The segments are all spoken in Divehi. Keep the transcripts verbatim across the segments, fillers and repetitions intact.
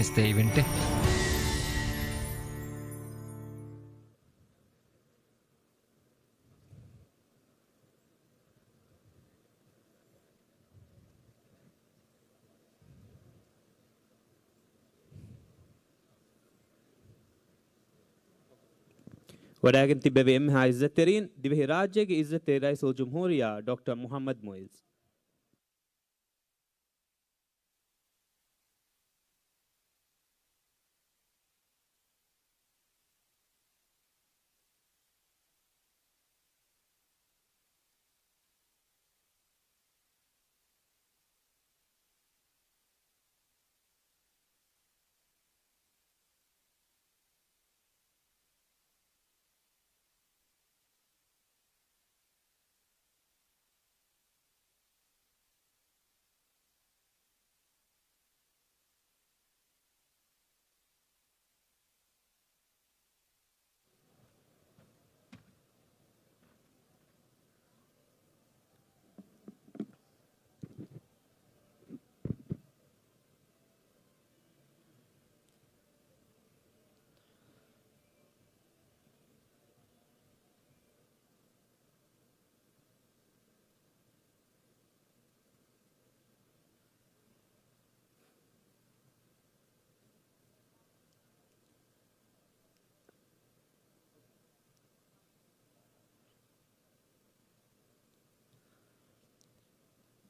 ސްޓޭ އިވެންޓެއް. ވަޑައިގެން ތިއްބެވި އެންމެހާ އިއްޒަތްތެރީން، ދިވެހި ރާއްޖޭގެ އިއްޒަތްތެރި ރައީސުލްޖުމްހޫރިއްޔާ ޑޮކްޓަރ މުޙައްމަދު މުޢިއްޒު.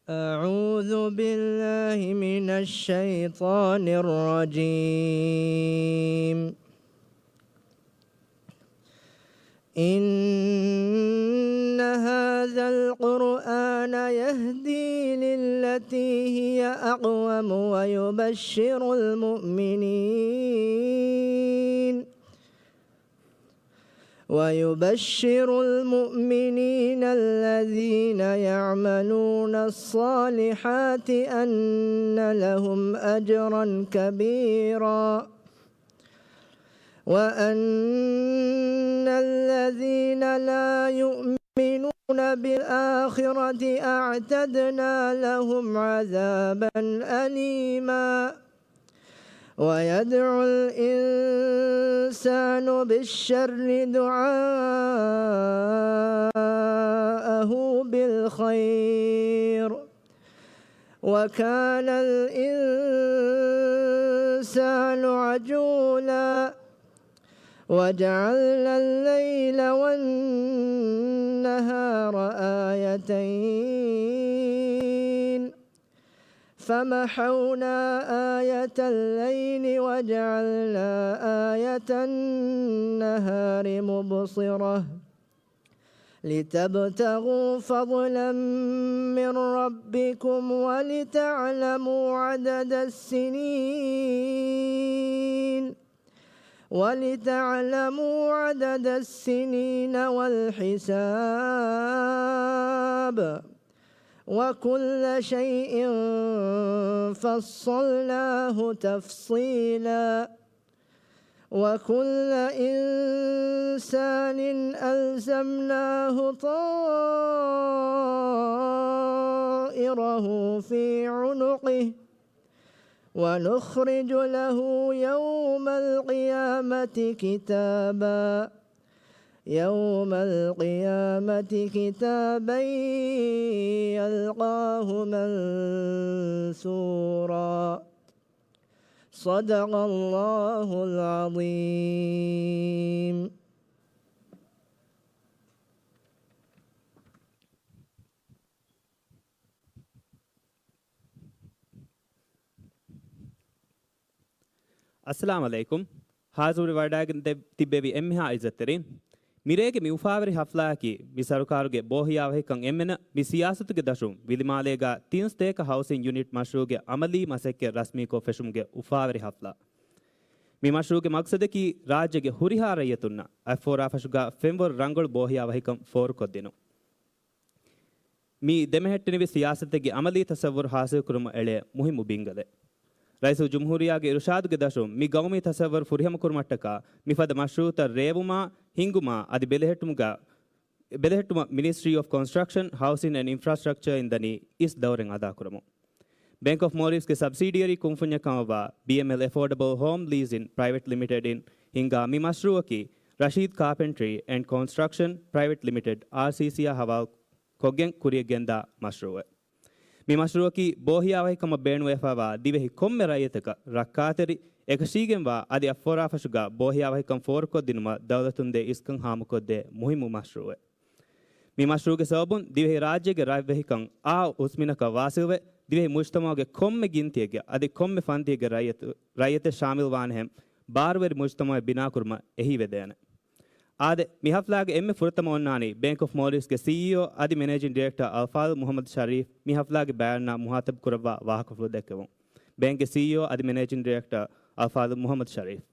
أعوذ بالله من الشيطان الرجيم. إن هذا القرآن يهدي للتي هي أقوم ويبشر المؤمنين ويبشر المؤمنين الذين يعملون الصالحات أن لهم أجرا كبيرا. وأن الذين لا يؤمنون بالآخرة أعتدنا لهم عذابا أليما. ويدعو الإنسان بالشر دعاءه بالخير. وكان الإنسان عجولا. وجعلنا الليل والنهار آيتين. فمحونا آية الليل وجعلنا آية النهار مبصرة. لتبتغوا فضلا من ربكم ولتعلموا عدد السنين، ولتعلموا عدد السنين والحساب، وكل شيء فصلناه تفصيلا. وكل إنسان ألزمناه طائره في عنقه ونخرج له يوم القيامة كتابا. يوم القيامة كتابا يلقاه منشورا. صدق الله العظيم. އައްސަލާމު ޢަލައިކުމް. ހާޒުރުވެ ވަޑައިގެން ދެ-، ތިއްބެވި އެންމެހާ އިއްޒަތްތެރިން. މިރޭގެ މި އުފާވެރި ޙަފްލާއަކީ، މި ސަރުކާރުގެ ބޯހިޔާވަހިކަން އެންމެނަށް މި ސިޔާސަތުގެ ދަށުން ވިލިމާލޭގާ ތިން ސްޓޭކަ ހައުސިން ޔުނިޓް މަޝްރޫޢުގެ ޢަމަލީ މަސައްކަތް ރަސްމީކޮށް ފެށުމުގެ އުފާވެރި ޙަފްލާ. މި މަޝްރޫޢުގެ މަޤްޞަދަކީ، ރާއްޖޭގެ ހުރިހާ ރައްޔިތުންނަށް އަތްފޯރާފަށުގާ ފެންވަރު ރަނގަޅު ބޯހިޔާވަހިކަން ފޯރުކޮށްދިނުން. މި ދެމެހެއްޓެނިވި ސިޔާސަތެއްގެ ޢަމަލީ ތަޞައްވުރު ޙާޞިލުކުރުމަށް އެޅޭ މުހިއްމު ބިންގަލެއް. ރައީސުލްޖުމްހޫރިއްޔާގެ އިރުޝާދުގެ ދަށުން މި ގައުމީ ތަޞައްވުރު ފުރިހަމަކުރުމަށްޓަކާ، މިފަދަ މަޝްރޫޢުތައް ރޭވުމާ، ހިންގުމާ، އަދި ބެލެހެއްޓުމުގަ-، ބެލެހެއްޓުމަށް މިނިސްޓްރީ އޮފް ކޮންސްޓްރަކްޝަން، ހައުސިން އެންޑް އިންފްރާސްޓްރަކްޗަރ އިން ދަނީ އިސް ދައުރެއް އަދާކުރަމުން. ބޭންކް އޮފް މޯލްޑިވްސްގެ ސަބްސިޑިއަރީ ކުންފުންޏެއް ކަމަށްވާ ބީއެމްއެލް އެފޯޑަބަލް ހޯމް ލީޒިން ޕްރައިވެޓް ލިމިޓެޑް އިން ހިންގާ މި މަޝްރޫއަކީ ރަޝީދް ކާޕެންޓްރީ އެންޑް ކޮންސްޓްރަކްޝަން ޕްރައިވެޓް ލިމިޓެޑް، އާރްސީސީއާ ހަވާލު ކޮށްގެން ކުރިޔަށް ގެންދާ މަޝްރޫއެއް. މި މަޝްރޫއަކީ ބޯހިޔާވަހިކަމަށް ބޭނުންވެފައިވާ ދިވެހި ކޮންމެ ރައްޔިތަކަށް ރައްކާތެރި، އެކަށީގެންވާ އަދި އަށްފަށާފަށުގަ ބޯހިޔާވަހިކަން ފޯރުކޮށްދިނުމަށް ދައުލަތުން ދޭ އިސްކަން ހާމަކޮށްދޭ މުހިއްމު މަޝްރޫއެއް. މި މަޝްރޫގެ ސަބަބުން ދިވެހި ރާއްޖޭގެ ރަށްވެހިކަން އާ ހުސްމިނަކަށް ވާސިލްވެ، ދިވެހި މުޖްތަމަޢުގެ ކޮންމެ ގިންތިއެއްގެ އަދި ކޮންމެ ފަންތިއެއްގެ ރައްޔިތު، ރައްޔިތެއް ޝާމިލްވާނެހެން ބާރުވެރި މުޖްތަމަޢެއް ބިނާކުރުމަށް އެހީވެދޭނެ. އާދެ، މި ހަފްލާގެ އެންމެ ފުރަތަމަ އޮންނާނީ ބޭންކް އޮފް މޯލްޑިވްސްގެ ސީއީއޯ އަދި މެނޭޖިން ޑިރެކްޓަރ އަލްފާޟިލް މުޙައްމަދު ޝަރީފް މި ހަފްލާގެ ބަޔާންނާ މުޚާޠަބު ކުރައްވާ ވާހަކަފުޅު ދެއްކެވުން. ބޭންކްގެ ސީއީއޯ އަދި މެނޭޖިން ޑިރެކްޓަރ އަލްފާޟިލް މުޙައްމަދު ޝަރީފް.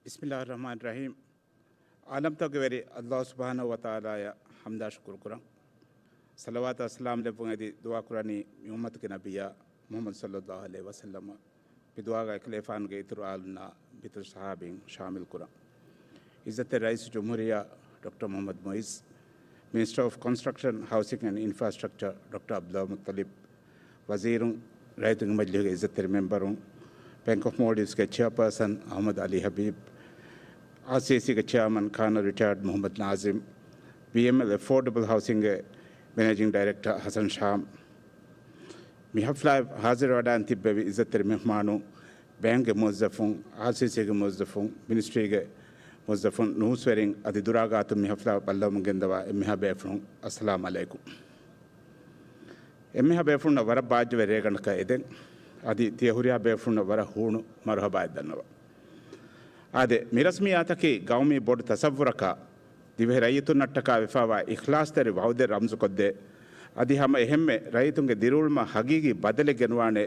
ބިސްމިﷲ އައްރަޙްމާނި އައްރަޙީމް. ޢާލަމްތަކުގެ ވެރި ﷲ ސުބްޙާނަހޫ ވަތަޢާލާއަށް ޙަމްދާ ޝުކުރު ކުރަން. ޞަލަވާތާ ސަލާމް ލެއްވުން އެދި ދުޢާ ކުރަނީ މި އުއްމަތުގެ ނަބިއްޔާ މުޙައްމަދު ޞައްލަﷲ ޢަލައިހި ވަސައްލަމަށް. މި ދުޢާގަ އެކަލޭފާނުގެ އިތުރު އާލުންނާ މިތުރު ޞަޙާބީން ޝާމިލް ކުރަން. ޢިއްޒަތްތެރި ރައީސުލްޖުމްހޫރިއްޔާ ޑޮކްޓަރ މުޙައްމަދު މުޢިއްޒު، މިނިސްޓަރ އޮފް ކޮންސްޓްރަކްޝަން، ހައުސިން އެންޑް އިންފްރާސްޓްރަކްޗަރ ޑޮކްޓަރ ޢަބްދުﷲ މުއްޠަލިބް، ވަޒީރުން، ރައްޔިތުންގެ މަޖިލީހުގެ ޢިއްޒަތްތެރި މެމްބަރުން، ބޭންކް އޮފް މޯލްޑިވްސްގެ ޗެއާޕާސަން އަޙްމަދު ޢަލީ ޙަބީބް، އާސީސީގެ ޗެއާމަން ކާނަލް ރިޓަޔާޑް މުޙައްމަދު ނާޒިމް، ބީއެމްއެލް އެފޯޑަބަލް ހައުސިންގގެ މެނޭޖިން ޑައިރެކްޓަރ ޙަސަން ޝާމް، މި ޙަފްލާއަށް ޙާޟިރުވެވަޑައިން ތިއްބެވި ޢިއްޒަތްތެރި މެހްމާނުން، ބޭންކްގެ މުވައްޒަފުން، އާސީސީގެ މުވައްޒަފުން، މިނިސްޓްރީގެ މުވައްޒަފުން، ނޫސްވެރިން އަދި ދުރާ ގާތުން މި ޙަފްލާ ބައްލަވަމުން ގެންދަވާ އެންމެހާ ބޭފުޅުން، އައްސަލާމް ޢަލައިކުމް. އެންމެހާ ބޭފުޅުންނަށް ވަރަށް ބާއްޖަވެރި ރޭގަނޑަކަށް އެދެން، އަދި ތިޔަ ހުރިހާ ބޭފުޅުންނަށް ވަރަށް ހޫނު މަރުޙަބާއެއް ދަންނަވަން. އާދެ، މި ރަސްމިއްޔާތަކީ ގައުމީ ބޮޑު ތަސައްވުރަކާ، ދިވެހި ރައްޔިތުންނަށްޓަކާ ވެފައިވާ އިޚްލާޞްތެރި ވަޢުދެއް ރަމްޒުކޮށްދޭ، އަދި ހަމަ އެހެންމެ ރައްޔިތުންގެ ދިރިއުޅުމަށް ހަގީގީ ބަދަލެއް ގެނުވާނެ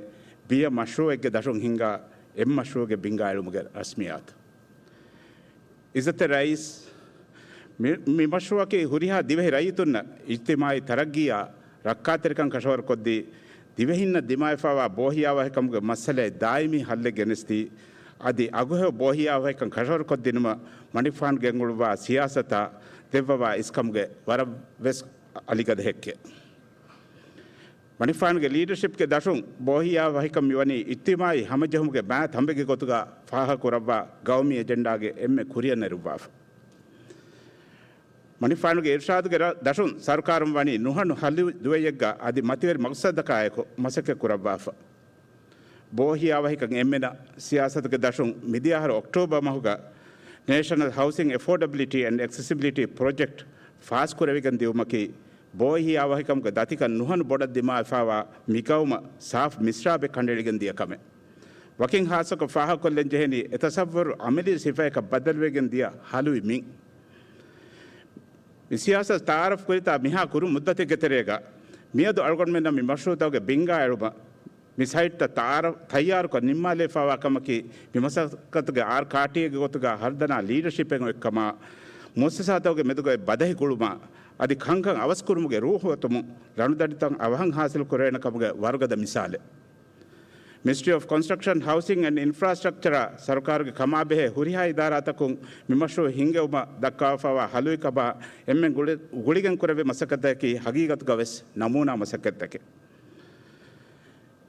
ބިޔަ މަޝްރޫޢެއްގެ ދަށުން ހިންގާ އެއް މަޝްރޫޢުގެ ބިންގާ އެޅުމުގެ ރަސްމިއްޔާތު. ޢިއްޒަތްތެރި ރައީސް، މި، މި މަޝްރޫޢަކީ ހުރިހާ ދިވެހި ރައްޔިތުންނަށް އިޖްތިމާޢީ ތަރައްގީއާ ރައްކާތެރިކަން ކަށަވަރުކޮށްދީ، ދިވެހިންނަށް ދިމާވެފައިވާ ބޯހިޔާވަހިކަމުގެ މައްސަލައެއް ދާއިމީ ހައްލެއް ގެނެސްދީ، އަދި އަގުހެޔޮ ބޯހިޔާވަހިކަން ކަށަވަރުކޮށްދިނުމަށް މަނިކުފާނު ގެންގުޅުއްވާ ސިޔާސަތާ ދެއްވަވާ އިސްކަމުގެ ވަރަށްވެސް އަލިގަދަ ހެއްކެއް. މަނިކުފާނުގެ ލީޑަޝިޕްގެ ދަށުން ބޯހިޔާވަހިކަން މިވަނީ އިޖްތިމާޢީ ހަމަޖެހުމުގެ މާތް ތަނބެއްގެ ގޮތުގަ ފާހަގަކުރައްވާ ގައުމީ އެޖެންޑާގެ އެންމެ ކުރިއަށް ނެރުއްވާފަ. މަނިކުފާނުގެ އިރްޝާދުގެ ރަ-، ދަށުން ސަރުކާރުން ވަނީ ނުހަނު ހަލު ދުވައްޔެއްގަ އަދި މަތިވެރި މަގްސަދަކާއެކު މަސައްކަތް ކުރައްވާފަ. ބޯހިޔާވަހިކަން އެންމެނަށް ސިޔާސަތުގެ ދަށުން މިދިޔަ އަހަރު އޮކްޓޯބަރ މަހުގަ ނޭޝަނަލް ހައުސިން އެފޯޑަބިލިޓީ އެންޑް އެކްސެސިބިލިޓީ ޕްރޮޖެކްޓް ފާސް ކުރެވިގެން ދިއުމަކީ، ބޯހިޔާވަހިކަމުގެ ދަތިކަން ނުހަނު ބޮޑަށް ދިމާވެފައިވާ މިގައުމަށް ސާފު މިސްރާބެއް ކަނޑައެޅިގެން ދިޔަ ކަމެއް. ވަކިން ޚާއްޞަކޮށް ފާހަގަކޮށްލަން ޖެހެނީ، އެ ތަސައްވަރު އަމަލީ ސިފައަކަށް ބަދަލުވެގެން ދިޔަ ހަލުވި މިން. މި ސިޔާސަތު ތަޢާރަފް ކުރިތާ މިހާ ކުރު މުއްދަތެއްގެ ތެރޭގަ، މިއަދު އަޅުގަނޑުމެންނަށް މި މަޝްރޫޢުތަކުގެ ބިންގާ އެޅުމަށް މި ސައިޓްތައް ތަޢާރަ-، ތައްޔާރުކޮށް ނިންމާލައިފައިވާ ކަމަކީ، މި މަސައްކަތުގެ އާރް ކާޓީއެއްގެ ގޮތުގަ ހަރުދަނާ ލީޑަޝިޕެއް އޮތްކަމާ، މުއައްސަސާތަކުގެ މެދުގައި ބަދަހި ގުޅުމާ، އަދި ކަންކަން އަވަސްކުރުމުގެ ރޫޙު އޮތުމުން ރަނުދަނޑިތައް އަވަހަށް ހާސިލް ކުރެވޭނެ ކަމުގެ ވަރުގަދަ މިސާލެއް. މިނިސްޓްރީ އޮފް ކޮންސްޓްރަކްޝަން، ހައުސިން އެންޑް އިންފްރާސްޓްރަކްޗަރ ސަރުކާރުގެ ކަމާބެހޭ ހުރިހާ އިދާރާތަކުން މި މަޝްރޫޢު ހިންގެވުމަށް ދައްކާފައިވާ ހަލުވިކަމާ އެންމެން ގުޅި-، ގުޅިގެން ކުރެއްވި މަސައްކަތަކީ ހަގީގަތުގަ ވެސް ނަމޫނާ މަސައްކަތްތަކެއް.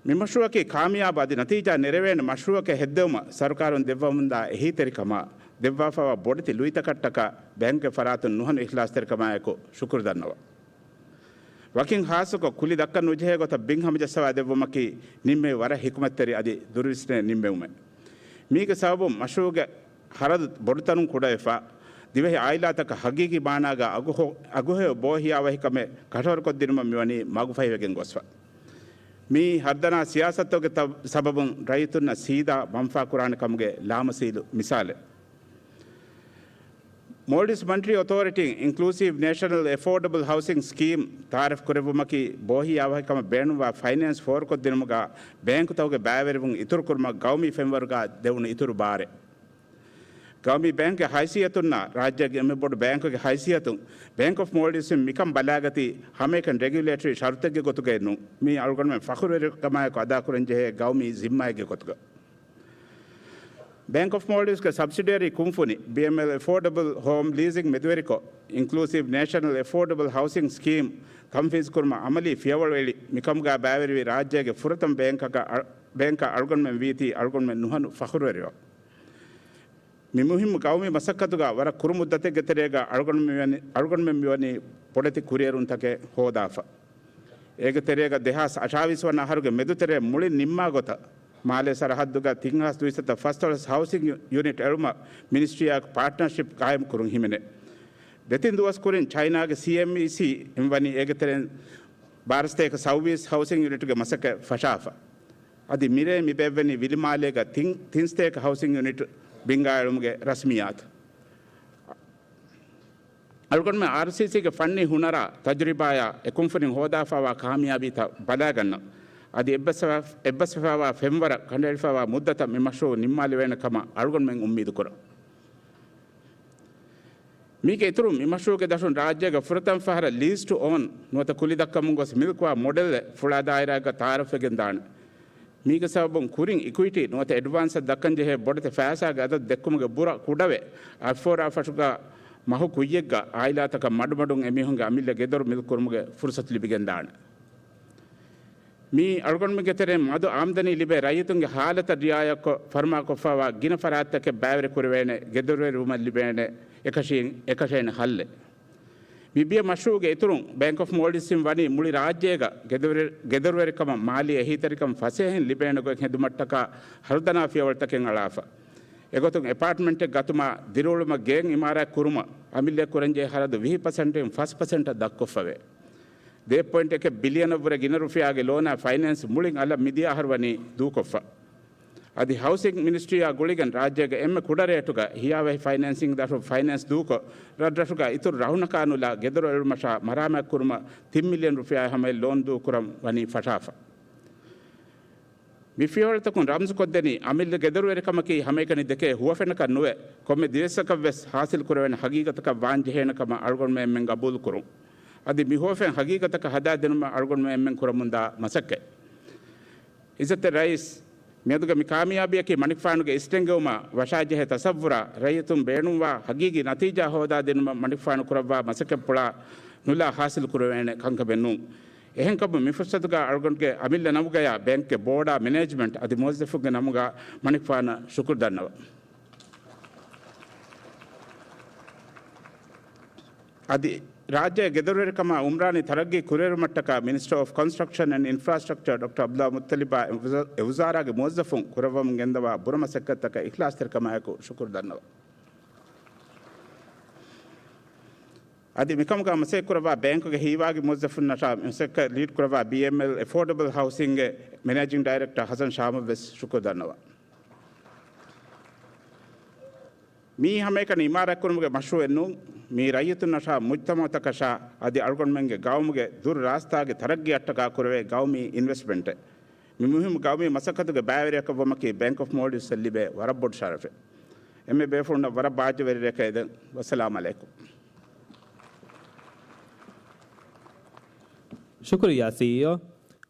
މި މަޝްރޫޢަކީ ކާމިޔާބު އަދި ނަތީޖާ ނެރެވޭނެ މަޝްރޫޢަކަށް ހެއްދެވުމަށް ސަރުކާރުން ދެއްވަމުންދާ އެހީތެރިކަމާ، ދެއްވާފައިވާ ބޮޑެތި ލުއިތަކަށްޓަކާ ބޭންކްގެ ފަރާތުން ނުހަނު އިޚްލާޞްތެރިކަމާއެކު ޝުކުރު ދަންނަވަން. ވަކިން ޚާއްޞަކޮށް ކުލި ދައްކަން ނުޖެހޭ ގޮތަށް ބިން ހަމަޖައްސަވާ ދެއްވުމަކީ ނިންމެވި ވަރަށް ޙިކުމަތްތެރި އަދި ދުރުވިސްނޭ ނިންމެވުމެއް. މީގެ ސަބަބުން މަޝްރޫޢުގެ ޚަރަދު ބޮޑުތަނުން ކުޑަވެފަ، ދިވެހި ޢާއިލާތަކަށް ޙަޤީޤީ މާނާގަ އަގުހޮ-، އަގުހެޔޮ ބޯހިޔާވަހިކަމެއް ކަށަވަރުކޮށްދިނުމަށް މިވަނީ މަގުފަހިވެގެން ގޮސްފަ. މިއީ ހަރުދަނާ ސިޔާސަތުގެ ތަ-، ސަބަބުން ރައްޔިތުންނަށް ސީދާ މަންފާ ކުރާނެ ކަމުގެ ލާމަސީލު މިސާލެއް. މޯލްޑިވްސް މަނިޓަރީ އޮތޯރިޓީން އިންކްލޫސިވް ނޭޝަނަލް އެފޯޑަބަލް ހައުސިން ސްކީމް ތައާރަފް ކުރެއްވުމަކީ، ބޯހިޔާވަހިކަމަށް ބޭނުންވާ ފައިނޭންސް ފޯރުކޮށްދިނުމުގަ ބޭންކުތަކުގެ ބައިވެރިވުން އިތުރުކުރުމަށް ގައުމީ ފެންވަރުގަ ދެވުނު އިތުރު ބާރެއް. ގައުމީ ބޭންކްގެ ހައިސިއްޔަތުންނާ ރާއްޖޭގެ އެންމެ ބޮޑު ބޭންކުގެ ހައިސިއްޔަތުން ބޭންކް އޮފް މޯލްޑިވްސްއިން މިކަން ބަލާގަތީ ހަމައެކަނި ރެގިއުލޭޓަރީ ޝަރުތެއްގެ ގޮތުގައެއް ނޫން. މީ އަޅުގަނޑުމެން ފަޚުރުވެރިކަމާއެކު އަދާކުރަންޖެހޭ ގައުމީ ޒިންމާއެއްގެ ގޮތުގަ. ބޭންކް އޮފް މޯލްޑިވްސްގެ ސަބްސިޑިއަރީ ކުންފުނި، ބީއެމްއެލް އެފޯޑަބަލް ހޯމް ލީޒިން މެދުވެރިކޮށް، އިންކްލޫސިވް ނޭޝަނަލް އެފޯޑަބަލް ހައުސިން ސްކީމް ތަންފީޒުކުރުމަށް އަމަލީ ފިޔަވަޅު އެޅި، މިކަމުގަ ބައިވެރިވި ރާއްޖޭގެ ފުރަތަމަ ބޭންކަކަށް، ބޭންކަށް އަޅުގަނޑުމެން ވީތީ އަޅުގަނޑުމެން ނުހަނު ފަޚުރުވެރިވަން. މި މުހިއްމު ގައުމީ މަސައްކަތުގަ ވަރަށް ކުރު މުއްދަތެއްގެ ތެރޭގަ އަޅުގަނޑުމެން މިވަނީ، އަޅުގަނޑުމެން މިވަނީ ބޮޑެތި ކުރިއެރުންތަކެއް ހޯދާފަ. އޭގެ ތެރޭގަ ދެހާސް އަށާވީސް ވަނަ އަހަރުގެ މެދުތެރޭ މުޅިން ނިންމާ ގޮތަށް، މާލޭ ސަރަހައްދުގަ ތިން ހާސް ދުވިސައްތަ ފަސްދޮޅަސް ހައުސިން ޔު-، ޔުނިޓް އެޅުމަށް މިނިސްޓްރީއާ ޕާޓްނަރޝިޕް ގާއިމް ކުރުން ހިމެނޭ. ދެތިން ދުވަސް ކުރިން ޗައިނާގެ ސީއެމްއީސީ އިން ވަނީ އޭގެ ތެރެއިން ބާރަ ސަތޭކަ ސައުވީސް ހައުސިން ޔުނިޓުގެ މަސައްކަތް ފަށާފަ. އަދި މިރޭ މި ބޭއްވެނީ ވިލިމާލޭގަ ތިން، ތިން ސަތޭކަ ހައުސިން ޔުނިޓް ބިންގާއެޅުމުގެ ރަސްމިއްޔާތު. އަޅުގަނޑުމެން އާރްސީސީގެ ފަންނީ ހުނަރާ ތަޖުރިބާޔާ އެ ކުންފުނިން ހޯދާފައިވާ ކާމިޔާބީތައް ބަލާގަންނަން. އަދި އެއްބަސްވެފަ-، އެއްބަސްވެފައިވާ ފެންވަރަށް ކަނޑައެޅިފައިވާ މުއްދަތަށް މި މަޝްރޫއު ނިންމާލެވޭނެ ކަމަށް އަޅުގަނޑުމެން އުއްމީދުކުރަން. މީގެ އިތުރުން މި މަޝްރޫއުގެ ދަށުން ރާއްޖޭގެ ފުރަތަމަ ފަހަރަށް ލީޒް ޓު އޯން ނުވަތަ ކުލި ދައްކަމުން ގޮސް މިލްކުވާ މޮޑެލްއެއް ފުޅާ ދާއިރާއެއްގަ ތައާރަފްވެގެން ދާނެ. މީގެ ސަބަބުން ކުރިން އިކުއިޓީ ނުވަތަ އެޑްވާންސްއަށް ދައްކަންޖެހޭ ބޮޑެތި ފައިސާގެ އަދަދު ދެއްކުމުގެ ބުރަ ކުޑަވެ، އަތްފޯރާ ފަށުގަ މަހު ކުއްޔެއްގަ އާއިލާތަކަށް މަޑުމަޑުން އެމީހުންގެ އަމިއްލަ ގެދޮރު މިލްކުކުރުމުގެ ފުރުސަތު ލިބިގެންދާނެ. މި އަޅުގަނޑުމެންގެ ތެރެއިން މަދު އާމްދަނީ ލިބޭ ރައްޔިތުންގެ ހާލަތަށް ރިއާޔަތްކޮށް ފަރުމާކޮށްފައިވާ ގިނަ ފަރާތްތަކެއް ބައިވެރި ކުރެވޭނެ ގެދޮރުވެރިވުމަށް ލިބޭނެ އެކަށީ-، އެކަށޭނެ ހައްލެއް. މި ބިޔަ މަޝްރޫއުގެ އިތުރުން ބޭންކް އޮފް މޯލްޑިވްސްއިން ވަނީ މުޅި ރާއްޖޭގަ ގެދޮރުވެ-، ގެދޮރުވެރިކަމަށް މާލީ އެހީތެރިކަން ފަސޭހައިން ލިބޭނެ ގޮތް ހެދުމަށްޓަކާ ހަރުދަނާ ފިޔަވަޅުތަކެއް އަޅާފަ. އެގޮތުން އެޕާޓްމަންޓެއް ގަތުމަށް، ދިރިއުޅުމަށް ގެއެއް އިމާރާތް ކުރުމަށް އަމިއްލަ ކުރަންޖެހޭ ހަރަދު ވިހި ޕަސެންޓުން ފަސް ޕަސެންޓަށް ދަށްކޮށްފަވޭ. ދެ ޕޮއިންޓް އެކެއް ބިލިއަނަށްވުރެ ގިނަ ރުފިޔާގެ ލޯނާ ފައިނޭންސް މުޅިން އަލަށް މިދިޔަ އަހަރު ވަނީ ދޫކޮށްފަ. އަދި ހައުސިން މިނިސްޓްރީއާ ގުޅިގެން ރާއްޖޭގެ އެންމެ ކުޑަ ރޭޓުގަ ހިޔާވަހި ފައިނޭންސިން ދަށުން ފައިނޭންސް ދޫކޮށް، ރަށްރަށުގަ އިތުރު ރަހުނަކާ ނުލާ ގެދޮރު އެޅުމަށާ މަރާމާތު ކުރުމަށް ތިން މިލިއަން ރުފިޔާއެއް ހަމައަށް ލޯން ދޫކުރަން ވަނީ ފަށާފަ. މި ފިޔަވަޅުތަކުން ރަމްޒުކޮށްދެނީ، އަމިއްލަ ގެދޮރުވެރިކަމަކީ ހަމައެކަނި ދެކޭ ހުވަފެނަކަށް ނުވެ، ކޮންމެ ދިވެއްސަކަށްވެސް ހާސިލް ކުރެވޭނެ ހަގީގަތަކަށް ވާން ޖެހޭނެ ކަމަށް އަޅުގަނޑުމެން އެންމެން ގަބޫލު ކުރުން. އަދި މި ހުވަފެން ހަގީގަތަކަށް ހަދާދިނުމަށް އަޅުގަނޑުމެން އެންމެން ކުރަމުންދާ މަސައްކަތް. އިއްޒަތްތެރި ރައީސް، މިއަދުގެ މި ކާމިޔާބީއަކީ މަނިކުފާނުގެ އިސް ޑެންގެވުމަށް ވަށާޖެހޭ ތަސައްވުރާ ރައްޔިތުން ބޭނުންވާ ހަގީގީ ނަތީޖާ ހޯދާދިނުމަށް މަނިކުފާނު ކުރައްވާ މަސައްކަތްޕުޅާ ނުލާ ހާސިލް ކުރެވޭނެ ކަންކަމެއް ނޫން. އެހެންކަމުން މި ފުރުސަތުގަ އަޅުގަނޑުގެ އަމިއްލަ ނަމުގަޔާ ބޭންކްގެ ބޯޑާ މެނޭޖްމަންޓް އަދި މުވައްޒަފުންގެ ނަމުގަ މަނިކުފާނަށް ޝުކުރު ދަންނަވަން. އަދި ރާއްޖޭ ގެދޮރުވެރިކަމާ އުމްރާނީ ތަރައްގީ ކުރިއެރުމަށްޓަކާ މިނިސްޓަރ އޮފް ކޮންސްޓްރަކްޝަން އެންޑް އިންފްރާސްޓްރަކްޗަރ ޑޮކްޓަރ އަބްދުﷲ މުއްތަލިބާ އެ ވުޒާ-، އެ ވުޒާރާގެ މުވައްޒަފުން ކުރައްވަމުން ގެންދަވާ ބުރަ މަސައްކަތްތަކަށް އިޚްލާޞްތެރިކަމާއެކު ޝުކުރު ދަންނަވަން. އަދި މިކަމުގަ މަސައްކަތްކުރައްވާ ބޭންކުގެ ހީވާގި މުވައްޒަފުންނަށާ މި މަސައްކަތް ލީޑް ކުރައްވާ ބީއެމްއެލް އެފޯޑަބަލް ހައުސިންގްގެ މެނޭޖިން ޑައިރެކްޓަރ ހަސަން ޝާމަށްވެސް ޝުކުރު ދަންނަވަން. މީ ހަމައެކަނި އިމާރާތްކުރުމުގެ މަޝްރޫއެއް ނޫން، މީ ރައްޔިތުންނަށާ މުޖްތަމަޢުތަކަށާ އަދި އަޅުގަނޑުމެންގެ ގައުމުގެ ދުރު ރާސްތާގެ ތަރައްގީއަށްޓަކާ ކުރެވޭ ގައުމީ އިންވެސްޓްމަންޓެއް. މި މުހިއްމު ގައުމީ މަސައްކަތުގެ ބައިވެރިޔަކަށްވުމަކީ ބޭންކް އޮފް މޯލްޑިވްސްއަށް ލިބޭ ވަރަށް ބޮޑު ޝަރަފެއް. އެންމެ ބޭފުޅުންނަށް ވަރަށް ބާއްޖަވެރި ރެކެއް އެދެން. ވައްސަލާމް ޢަލައިކުމް. ޝުކުރިއްޔާ ސީއީއޯ.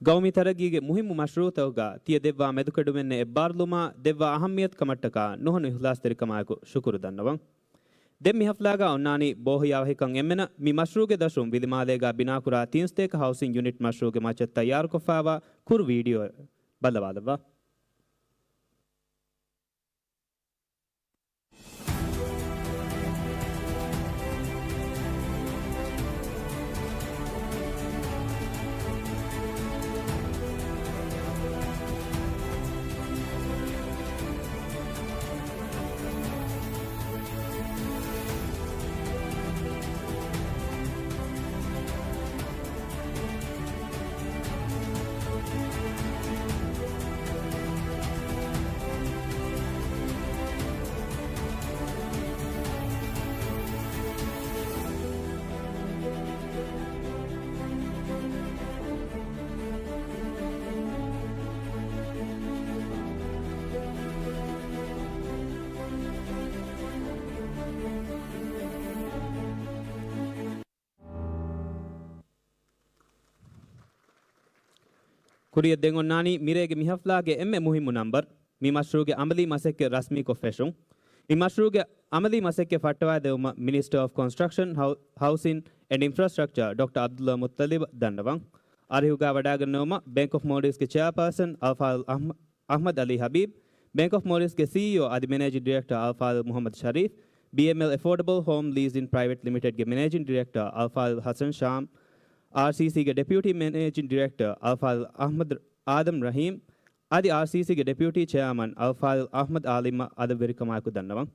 ގައުމީ ތަރައްގީގެ މުހިއްމު މަޝްރޫޢުތަކުގަ ތިޔަ ދެއްވާ މެދުކެޑުމެއްނެއް އެއްބާރުލުމާ ދެއްވާ އަހައްމިޔަތު ކަމަށްޓަކާ ނުހަނު އިޚްލާޞްތެރިކަމާއެކު ޝުކުރު ދަންނަވަން. ދެން މި ހަފްލާގަ އޮންނާނީ ބޯހިޔާވަހިކަން އެންމެނަށް މި މަޝްރޫޢުގެ ދަށުން ވިލިމާލޭގަ ބިނާކުރާ ތިން ސަތޭކަ ހައުސިން ޔުނިޓް މަޝްރޫޢުގެ މައްޗަށް ތައްޔާރުކޮށްފައިވާ ކުރު ވީޑިއޯއެއް ބައްލަވާލައްވާ. ކުރިއަށް ދެން އޮންނާނީ މިރޭގެ މި ހަފްލާގެ އެންމެ މުހިއްމު ނަންބަރު، މި މަޝްރޫޢުގެ އަމަލީ މަސައްކަތް ރަސްމީކޮށް ފެށުން. މި މަޝްރޫޢުގެ އަމަލީ މަސައްކަތް ފައްޓަވައިދެވުމަށް މިނިސްޓަރ އޮފް ކޮންސްޓްރަކްޝަން ހައު-، ހައުސިން އެންޑް އިންފްރާސްޓްރަކްޗަރ ޑޮކްޓަރ ޢަބްދުﷲ މުއްޠަލިބަށް ދަންނަވަން. އަރިހުގަ ވަޑައިގަންނަވުމަށް ބޭންކް އޮފް މޯލްޑިވްސްގެ ޗެއާޕާސަން އަލްފާޟިލް އަޙްމަ-، އަޙްމަދު ޢަލީ ޙަބީބް، ބޭންކް އޮފް މޯލްޑިވްސްގެ ސީއީއޯ އަދި މެނޭޖިން ޑިރެކްޓަރ އަލްފާޟިލް މުޙައްމަދު ޝަރީފް، ބީއެމްއެލް އެފޯޑަބަލް ހޯމް ލީޒިން ޕްރައިވެޓް ލިމިޓެޑްގެ މެނޭޖިން ޑިރެކްޓަރ އަލްފާޟިލް ޙަސަން ޝާމް، އާރްސީސީގެ ޑެޕިއުޓީ މެނޭޖިން ޑިރެކްޓަރ އަލްފާޟިލް އަޙްމަދު އާދަމް ރަޙީމް، އަދި އާރްސީސީގެ ޑެޕިއުޓީ ޗެއާމަން އަލްފާޟިލް އަޙްމަދު ޢާލިމަށް އަދަބުވެރިކަމާއެކު ދަންނަވަން.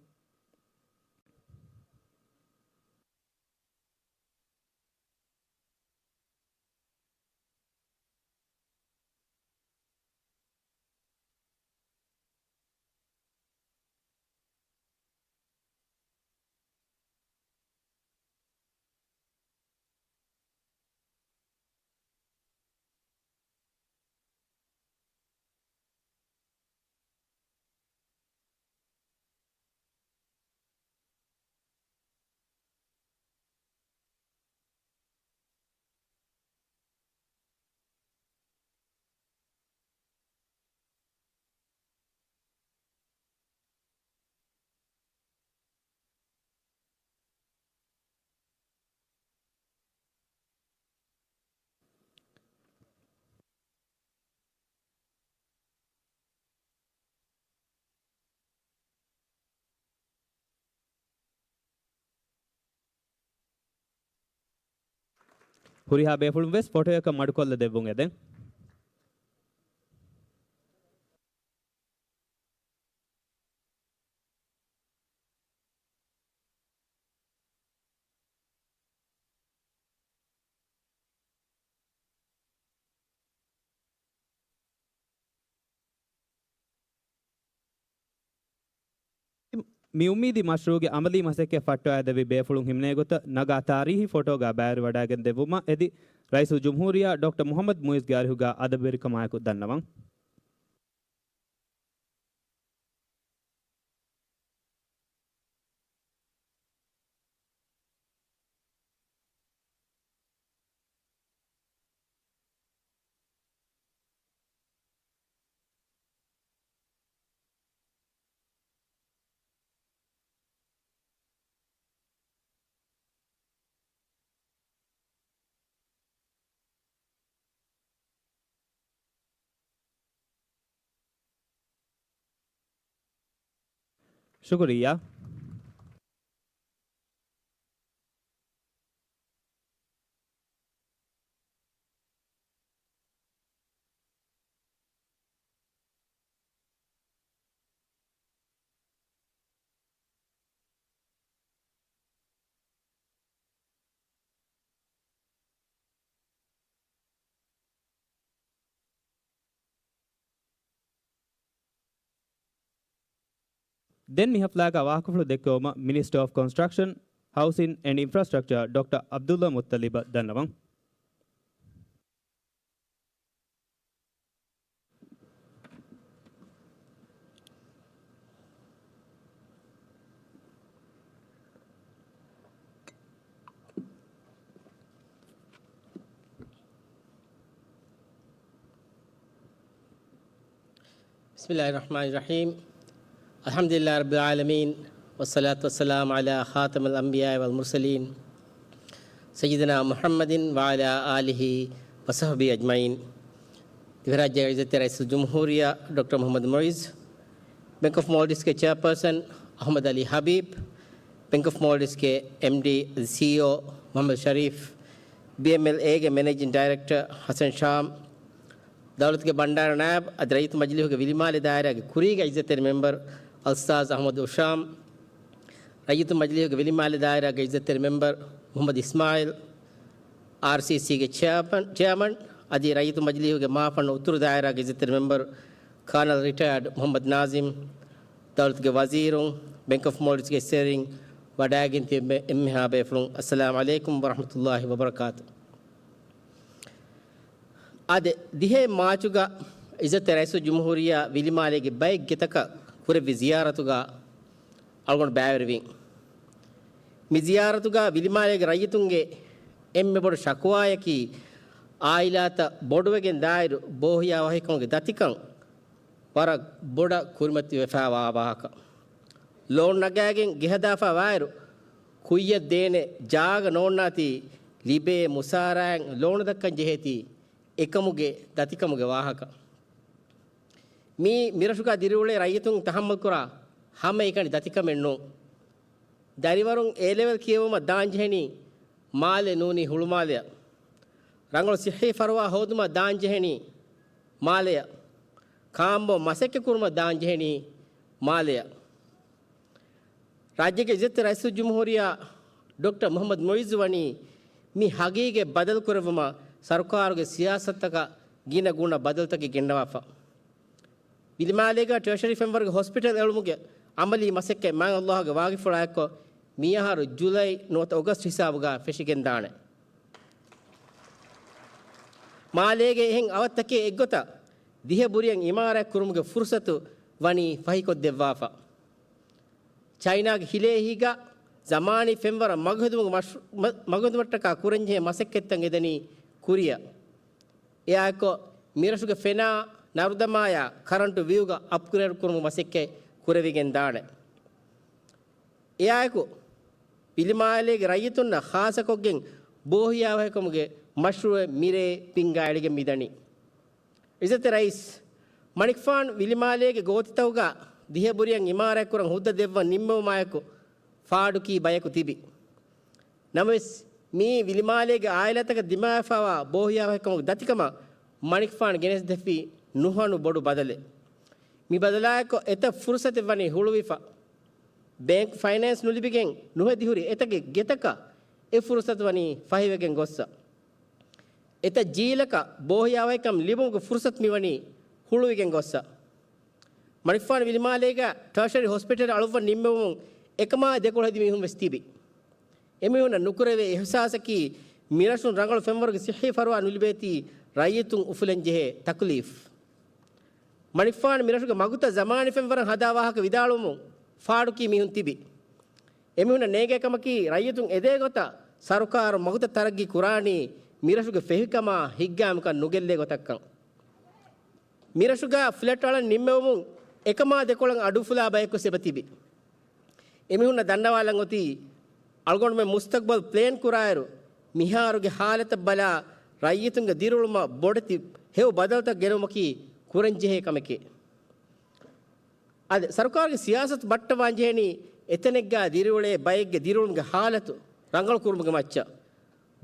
ހުރިހާ ބޭފުޅުން ވެސް ފޮޓޯއަކަށް މަޑުކޮށްލަ ދެއްވުން އެދެން. މި އުއްމީދީ މަޝްރޫޢުގެ އަމަލީ މަސައްކަތް ފައްޓަވައިދެއްވި ބޭފުޅުން ހިމެނޭ ގޮތަށް ނަގާ ތާރީހީ ފޮޓޯގަ ބައިވެރިވަޑައިގެން ދެއްވުމަށް އެދި، ރައީސުލްޖުމްހޫރިއްޔާ ޑޮކްޓަރ މުޙައްމަދު މުޢިއްޒުގެ އަރިހުގަ އަދަބުވެރިކަމާއެކު ދަންނަވަން. ޝުކުރިއްޔާ. ދެން މި ހަފްލާގަ ވާހަކަފުޅު ދެއްކެވުމަށް މިނިސްޓަރ އޮފް ކޮންސްޓްރަކްޝަން، ހައުސިން އެންޑް އިންފްރާސްޓްރަކްޗަރ ޑޮކްޓަރ ޢަބްދުﷲ މުއްޠަލިބަށް ދަންނަވަން. بسم الله الرحمن الرحيم. الحمد لله رب العالمين، والصلاة والسلام على خاتم الأنبياء والمرسلين، سيدنا محمد وعلى آله وصحبه أجمعين. ދިވެހިރާއްޖޭގެ ޢިއްޒަތްތެރި ރައީސުލްޖުމްހޫރިއްޔާ ޑޮކްޓަރ މުޙައްމަދު މުޢިއްޒު، ބޭންކް އޮފް މޯލްޑިވްސްގެ ޗެއާޕާސަން އަޙްމަދު ޢަލީ ޙަބީބް، ބޭންކް އޮފް މޯލްޑިވްސްގެ އެމްޑީ ސީއީއޯ މުޙައްމަދު ޝަރީފް، ބީއެމްއެލްއޭގެ މެނޭޖިން ޑައިރެކްޓަރ ޙަސަން ޝާމް، ދައުލަތުގެ ބަންޑާރަ ނާއިބު އަދި ރައްޔިތު މަޖިލީހުގެ ވިލިމާލެ ދާއިރާގެ ކުރީގެ ޢިއްޒަތްތެރި މެމްބަރު އަލްއުސްތާޛު އަޙްމަދު އުޝާމް، ރައްޔިތު މަޖިލީހުގެ ވިލިމާލެ ދާއިރާގެ ޢިއްޒަތްތެރި މެމްބަރު މުޙައްމަދު އިސްމާޢީލް، އާރްސީސީގެ ޗެއާމަން، ޗެއާމަން އަދި ރައްޔިތު މަޖިލީހުގެ މާފަންނު އުތުރު ދާއިރާގެ ޢިއްޒަތްތެރި މެމްބަރު ކާނަލް ރިޓަޔާޑް މުޙައްމަދު ނާޒިމް، ދައުލަތުގެ ވަޒީރުން، ބޭންކް އޮފް މޯލްޑިވްސްގެ އެއްސެރިން ވަޑައިގެން ތިބި އެންމެހާ ބޭފުޅުން، އައްސަލާމް ޢަލައިކުމް ވަރަޙްމަތުﷲ ވަބަރަކާތު. އާދެ، ދިހައެއް މާޗުގަ ޢިއްޒަތްތެރި ރައީސުލްޖުމްހޫރިއްޔާ ވިލިމާލޭގެ ބައެއް ގެތަކަށް ކުރެއްވި ޒިޔާރަތުގަ އަޅުގަނޑު ބައިވެރިވިން. މި ޒިޔާރަތުގަ ވިލިމާލޭގެ ރައްޔިތުންގެ އެންމެ ބޮޑު ޝަކުވާޔަކީ، އާއިލާތައް ބޮޑުވެގެން ދާއިރު، ބޯހިޔާވަހިކަމުގެ ދަތިކަން ވަރަށް ބޮޑަށް ކުރިމަތިވެފައިވާ ވާހަކަ. ލޯން ނަގާގެން ގެހަދާފަ ވާއިރު، ކުއްޔަށް ދޭނެ ޖާގަ ނޯންނާތީ، ލިބޭ މުސާރައިން ލޯނު ދައްކަން ޖެހޭތީ، އެކަމުގެ ދަތިކަމުގެ ވާހަކަ. މީ މިރަށުގަ ދިރިއުޅޭ ރައްޔިތުން ތަހައްމަލްކުރާ ހަމައެކަނި ދަތިކަމެއް ނޫން. ދަރިވަރުން އޭ ލެވެލް ކިޔެވުމަށް ދާންޖެހެނީ މާލެ ނޫނީ ހުޅުމާލެއަށް. ރަނގަޅު ސިއްހީ ފަރުވާ ހޯދުމަށް ދާންޖެހެނީ މާލެއަށް. ކާންބޯ މަސައްކަތް ކުރުމަށް ދާންޖެހެނީ މާލެއަށް. ރާއްޖޭގެ އިއްޒަތްތެރި ރައީސުލްޖުމްހޫރިއްޔާ ޑޮކްޓަރ މުޙައްމަދު މުޢިއްޒު ވަނީ މި ހަގީގަތް ބަދަލުކުރެއްވުމަށް ސަރުކާރުގެ ސިޔާސަތުތަކަށް ގިނަ ގުނަ ބަދަލުތަކެއް ގެންނަވާފަ. ވިލިމާލޭގަ ޓަރޝަރީ ފެންވަރުގެ ހޮސްޕިޓަލް އެޅުމުގެ އަމަލީ މަސައްކަތް މާތް ﷲ ގެ ވާގިފުޅާއެއްކޮށް، މިއަހަރު ޖުލައި ނުވަތަ އޮގަސްޓް ހިސާބުގަ ފެށިގެންދާނެ. މާލޭގެ އެހެން އަވަށްތަކެއް އެއްގޮތަށް ދިހަ ބުރިއަށް އިމާރާތް ކުރުމުގެ ފުރުސަތު ވަނީ ފަހިކޮށްދެއްވާފަ. ޗައިނާގެ ހިލޭ އެހީގަ ޒަމާނީ ފެންވަރަށް މަގުހެދުމުގެ މަޝް-، މަ-، މަގުހެދުމަށްޓަކާ ކުރަންޖެހޭ މަސައްކަތްތައް އެދަނީ ކުރިއަށް. އެއާއެކު މިރަށުގެ ފެނާ ނަރުދަމާޔާ ކަރަންޓު ވިއުގަ އަޕްގްރޭޑް ކުރުމުގެ މަސައްކަތް ކުރެވިގެން ދާނެ. އެއާއެކު ވިލިމާލޭގެ ރައްޔިތުންނަށް ޚާއްޞަކޮށްގެން ބޯހިޔާވަހިކަމުގެ މަޝްރޫއެއް މިރޭ ބިންގާ އެޅިގެން މިދަނީ. އިއްޒަތްތެރި ރައީސް މަނިކުފާނު ވިލިމާލޭގެ ގޯތިތަކުގަ ދިހަ ބުރިއަށް އިމާރާތްކުރަން ހުއްދަ ދެއްވަން ނިންމެވުމާއެކު ފާޑުކީ ބަޔަކު ތިބި. ނަމަވެސް، މިއީ ވިލިމާލޭގެ އާއިލާތަކަށް ދިމާވެފައިވާ ބޯހިޔާވަހިކަމުގެ ދަތިކަމަށް މަނިކުފާނު ގެނެސްދެއްވި ނުހަނު ބޮޑު ބަދަލެއް. މި ބަދަލާއެކު އެތައް ފުރުސަތެއް ވަނީ ހުޅުވިފަ. ބޭންކް ފައިނޭންސް ނުލިބިގެން ނުހެދިހުރި އެތަކެއް ގެތަކަށް އެ ފުރުސަތު ވަނީ ފަހިވެގެން ގޮއްސަ. އެތައް ޖީލަކަށް ބޯހިޔާވަހިކަން ލިބުމުގެ ފުރުސަތު މިވަނީ ހުޅުވިގެން ގޮއްސަ. މަނިކުފާނު ވިލިމާލޭގަ ޓާޝަރީ ހޮސްޕިޓަލް އަޅުއްވަން ނިންމެވުމުން އެކަމާ ދެކޮޅު ހެދި މީހުން ވެސް ތިބި. އެމީހުންނަށް ނުކުރެވޭ އިޙްސާސަކީ މިރަށުން ރަނގަޅު ފެންވަރުގެ ސިއްހީ ފަރުވާ ނުލިބޭތީ ރައްޔިތުން އުފުލަންޖެހޭ ތަކުލީފް. މަނިކުފާނު މިރަށުގެ މަގުތައް ޒަމާނީ ފެންވަރަށް ހަދާ ވާހަކަ ވިދާޅުވުމުން ފާޑުކީ މީހުން ތިބި. އެމީހުންނަށް ނޭނގޭ ކަމަކީ ރައްޔިތުން އެދޭ ގޮތަށް ސަރުކާރު މަގުތައް ތަރައްގީ ކުރާނީ މިރަށުގެ ފެހިކަމާ ހިތްގައިމުކަން ނުގެއްލޭ ގޮތަށްކަން. މިރަށުގަ ފްލެޓް އަޅަން ނިންމެވުމުން އެކަމާ ދެކޮޅަށް އަޑުއުފުލާ ބަޔަކު ވެސް އެބަ ތިބި. އެމީހުންނަށް ދަންނަވާލަން އޮތީ، އަޅުގަނޑުމެން މުސްތަގްބަލް ޕްލޭން ކުރާއިރު، މިހާރުގެ ހާލަތަށް ބަލާ، ރައްޔިތުންގެ ދިރިއުޅުމަށް ބޮޑެތި ހެޔޮ ބަދަލުތައް ގެނައުމަކީ ކުރަންޖެހޭ ކަމެކޭ. އަދި ސަރުކާރުގެ ސިޔާސަތު ބައްޓަވާން ޖެހެނީ އެތަނެއްގަ ދިރިއުޅޭ ބައެއްގެ ދިރިއުޅުމުގެ ހާލަތު ރަނގަޅު ކުރުމުގެ މައްޗަށް.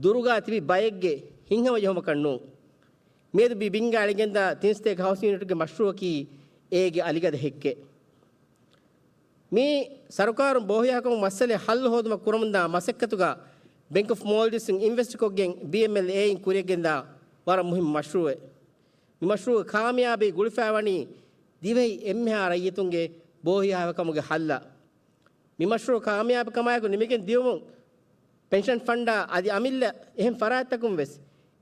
ދުރުގަ ތިބި ބައެއްގެ ހިތްހަމަޖެހުމަކަށް ނޫން. މިއަދު މި ބިންގާ އެޅިގެންދާ ތިން ސަތޭކަ ހައުސިން ޔުނިޓުގެ މަޝްރޫއަކީ އޭގެ އަލިގަދަ ހެއްކެއް. މީ ސަރުކާރުން ބޯހިޔާވަހިކަމުގެ މައްސަލައެއް ހައްލު ހޯދުމަށް ކުރަމުންދާ މަސައްކަތުގަ ބެންކް އޮފް މޯލްޑިވްސް އިން އިންވެސްޓްކޮށްގެން ބީއެމްއެލްއޭއިން ކުރިއަށްގެންދާ ވަރަށް މުހިއްމު މަޝްރޫއެއް. މި މަޝްރޫއުގެ ކާމިޔާބީ ގުޅިފައިވަނީ ދިވެހި އެންމެހާ ރައްޔިތުންގެ ބޯހިޔާވަހިކަމުގެ ހައްލަށް. މި މަޝްރޫއު ކާމިޔާބުކަމާއެކު ނިމިގެން ދިޔުމުން ޕެންޝަން ފަންޑާ އަދި އަމިއްލަ އެހެން ފަރާތްތަކުން ވެސް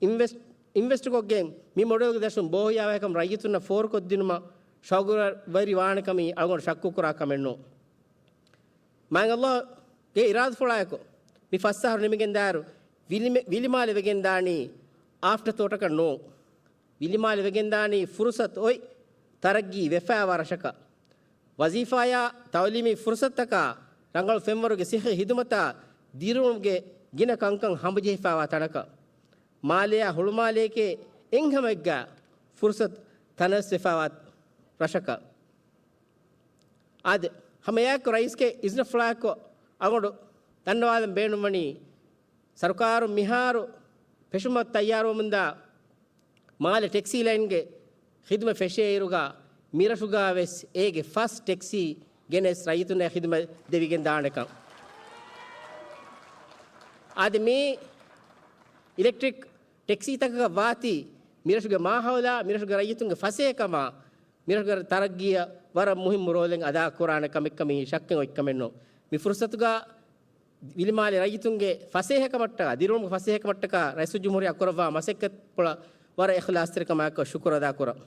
އިންވެސްޓް، އިންވެސްޓްކޮށްގެން މި މޮޑެލްގެ ދަށުން ބޯހިޔާވަހިކަމު ރައްޔިތުންނަށް ފޯރުކޮށްދިނުމަށް ޝައުގުވެރިވާނެކަމީ އަޅުގަނޑު ޝައްކުކުރާ ކަމެއް ނޫން. މާތް ﷲގެ އިރާދަފުޅާއެކު މި ފަސް އަހަރު ނިމިގެންދާއިރު ވިލިމެ-، ވިލިމާލެ ވެގެންދާނީ އާފްޓަތޯޓަކަށް ނޫން. ވިލިމާލެ ވެގެންދާނީ ފުރުސަތު އޮތް ތަރައްގީ ވެފައިވާ ރަށަކަށް. ވަޒީފާޔާ ތައުލީމީ ފުރުސަތުތަކާ ރަނގަޅު ފެންވަރުގެ ސިއްހީ ހިދުމަތާ ދިރިއުޅުމުގެ ގިނަ ކަންކަން ހަމަޖެހިފައިވާ ތަނަކަށް. މާލެއާ ހުޅުމާލެއެކޭ އެއްހަމައެއްގަ ފުރުސަތު ތަނަވަސްވެފައިވާ ރަށަކަށް. އާދެ، ހަމައެއާއެކު ރައީސްގެ އިޒްނަފުޅާއެކު އަޅުގަނޑު ދަންނަވާލަން ބޭނުންވަނީ، ސަރުކާރުން މިހާރު ފެށުމަށް ތައްޔާރުވަމުންދާ މާލެ ޓެކްސީ ލައިންގެ ޚިދުމަތް ފެށޭއިރުގަ، މިރަށުގަ ވެސް އޭގެ ފަސް ޓެކްސީ ގެނެސް ރައްޔިތުންނަށް ޚިދުމަތް ދެވިގެން ދާނެކަން. އާދެ، މި އިލެކްޓްރިކް ޓެކްސީތަކަކަށް ވާތީ، މިރަށުގެ މާހައުލާ، މިރަށުގެ ރައްޔިތުންގެ ފަސޭހަކަމާ، މިރަށުގެ ތަރައްގީއަށް ވަރަށް މުހިއްމު ރޯލެއް އަދާކުރާނެ ކަމެއްކަމީ ޝައްކެއް އޮތްކަމެއް ނޫން. މި ފުރުސަތުގަ ވިލިމާލެ ރައްޔިތުންގެ ފަސޭހަކަމަށްޓަކާ، ދިރިއުޅުމުގެ ފަސޭހަކަމަށްޓަކާ ރައީސުލްޖުމްހޫރިއްޔާ ކުރައްވާ މަސައްކަތްޕުޅަށް ވަރަށް އިޚްލާޞްތެރިކަމާއެކު ޝުކުރު އަދާކުރަން.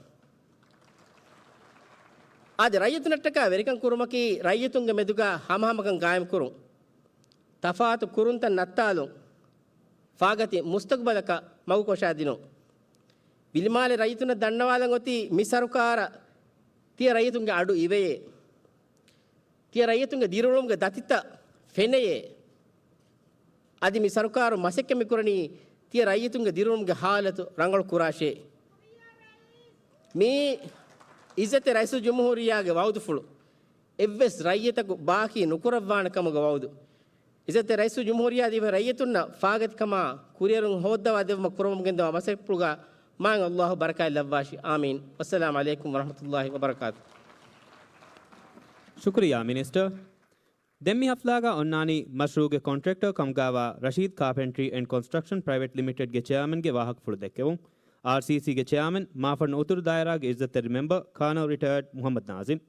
އާދެ، ރައްޔިތުންނަށްޓަކާ ވެރިކަން ކުރުމަކީ ރައްޔިތުންގެ މެދުގަ ހަމަހަމަކަން ގާއިމްކުރުން، ތަފާތު ކުރުންތައް ނައްތާލުން، ފާގަތި މުސްތަގްބަލަކަށް މަގުކޮށާދިނުން. ވިލިމާލެ ރައްޔިތުންނަށް ދަންނަވާލަން އޮތީ މި ސަރުކާރަށް ތިޔަ ރައްޔިތުންގެ އަޑު އިވެޔޭ. ތިޔަ ރައްޔިތުންގެ ދިރިއުޅުމުގެ ދަތިތައް ފެނެޔޭ. އަދި މި ސަރުކާރު މަސައްކަތް މިކުރަނީ ތިޔަ ރައްޔިތުންގެ ދިރިއުޅުމުގެ ހާލަތު ރަނގަޅު ކުރާށޭ. މީ އިއްޒަތްތެރި ރައީސުލްޖުމްހޫރިއްޔާގެ ވައުދުފުޅު. އެއްވެސް ރައްޔިތަކު ބާކީ ނުކުރައްވާނެ ކަމުގެ ވައުދު. އިއްޒަތްތެރި ރައީސުލްޖުމްހޫރިއްޔާ ދިވެހި ރައްޔިތުންނަށް ފާގަތިކަމާ ކުރިއެރުން ހޯއްދަވާ ދެއްވުމަށް ކުރަމުން ގެންދަވާ މަސައްކަތްޕުޅުގަ މާތް ﷲ ބަރަކާތް ލައްވާށި. އާމީން. ވައްސަލާމް ޢަލައިކުމް ވަރަޙްމަތުﷲ ވަބަރަކާތު. ޝުކުރިއްޔާ މިނިސްޓަރ. ދެން މި ހަފްލާގަ އޮންނާނީ މަޝްރޫޢުގެ ކޮންޓްރެކްޓަރ ކަމުގައިވާ ރަޝީދް ކާޕެންޓްރީ އެންޑް ކޮންސްޓްރަކްޝަން ޕްރައިވެޓް ލިމިޓެޑްގެ ޗެއާމެންގެ ވާހަކަފުޅު ދެއްކެވުން. އާރްސީސީގެ ޗެއާމެން، މާފަންނު އުތުރު ދާއިރާގެ އިއްޒަތްތެރި މެމްބަރ ކާނަލް ރިޓަޔާޑް މުޙައްމަދު ނާޒިމް.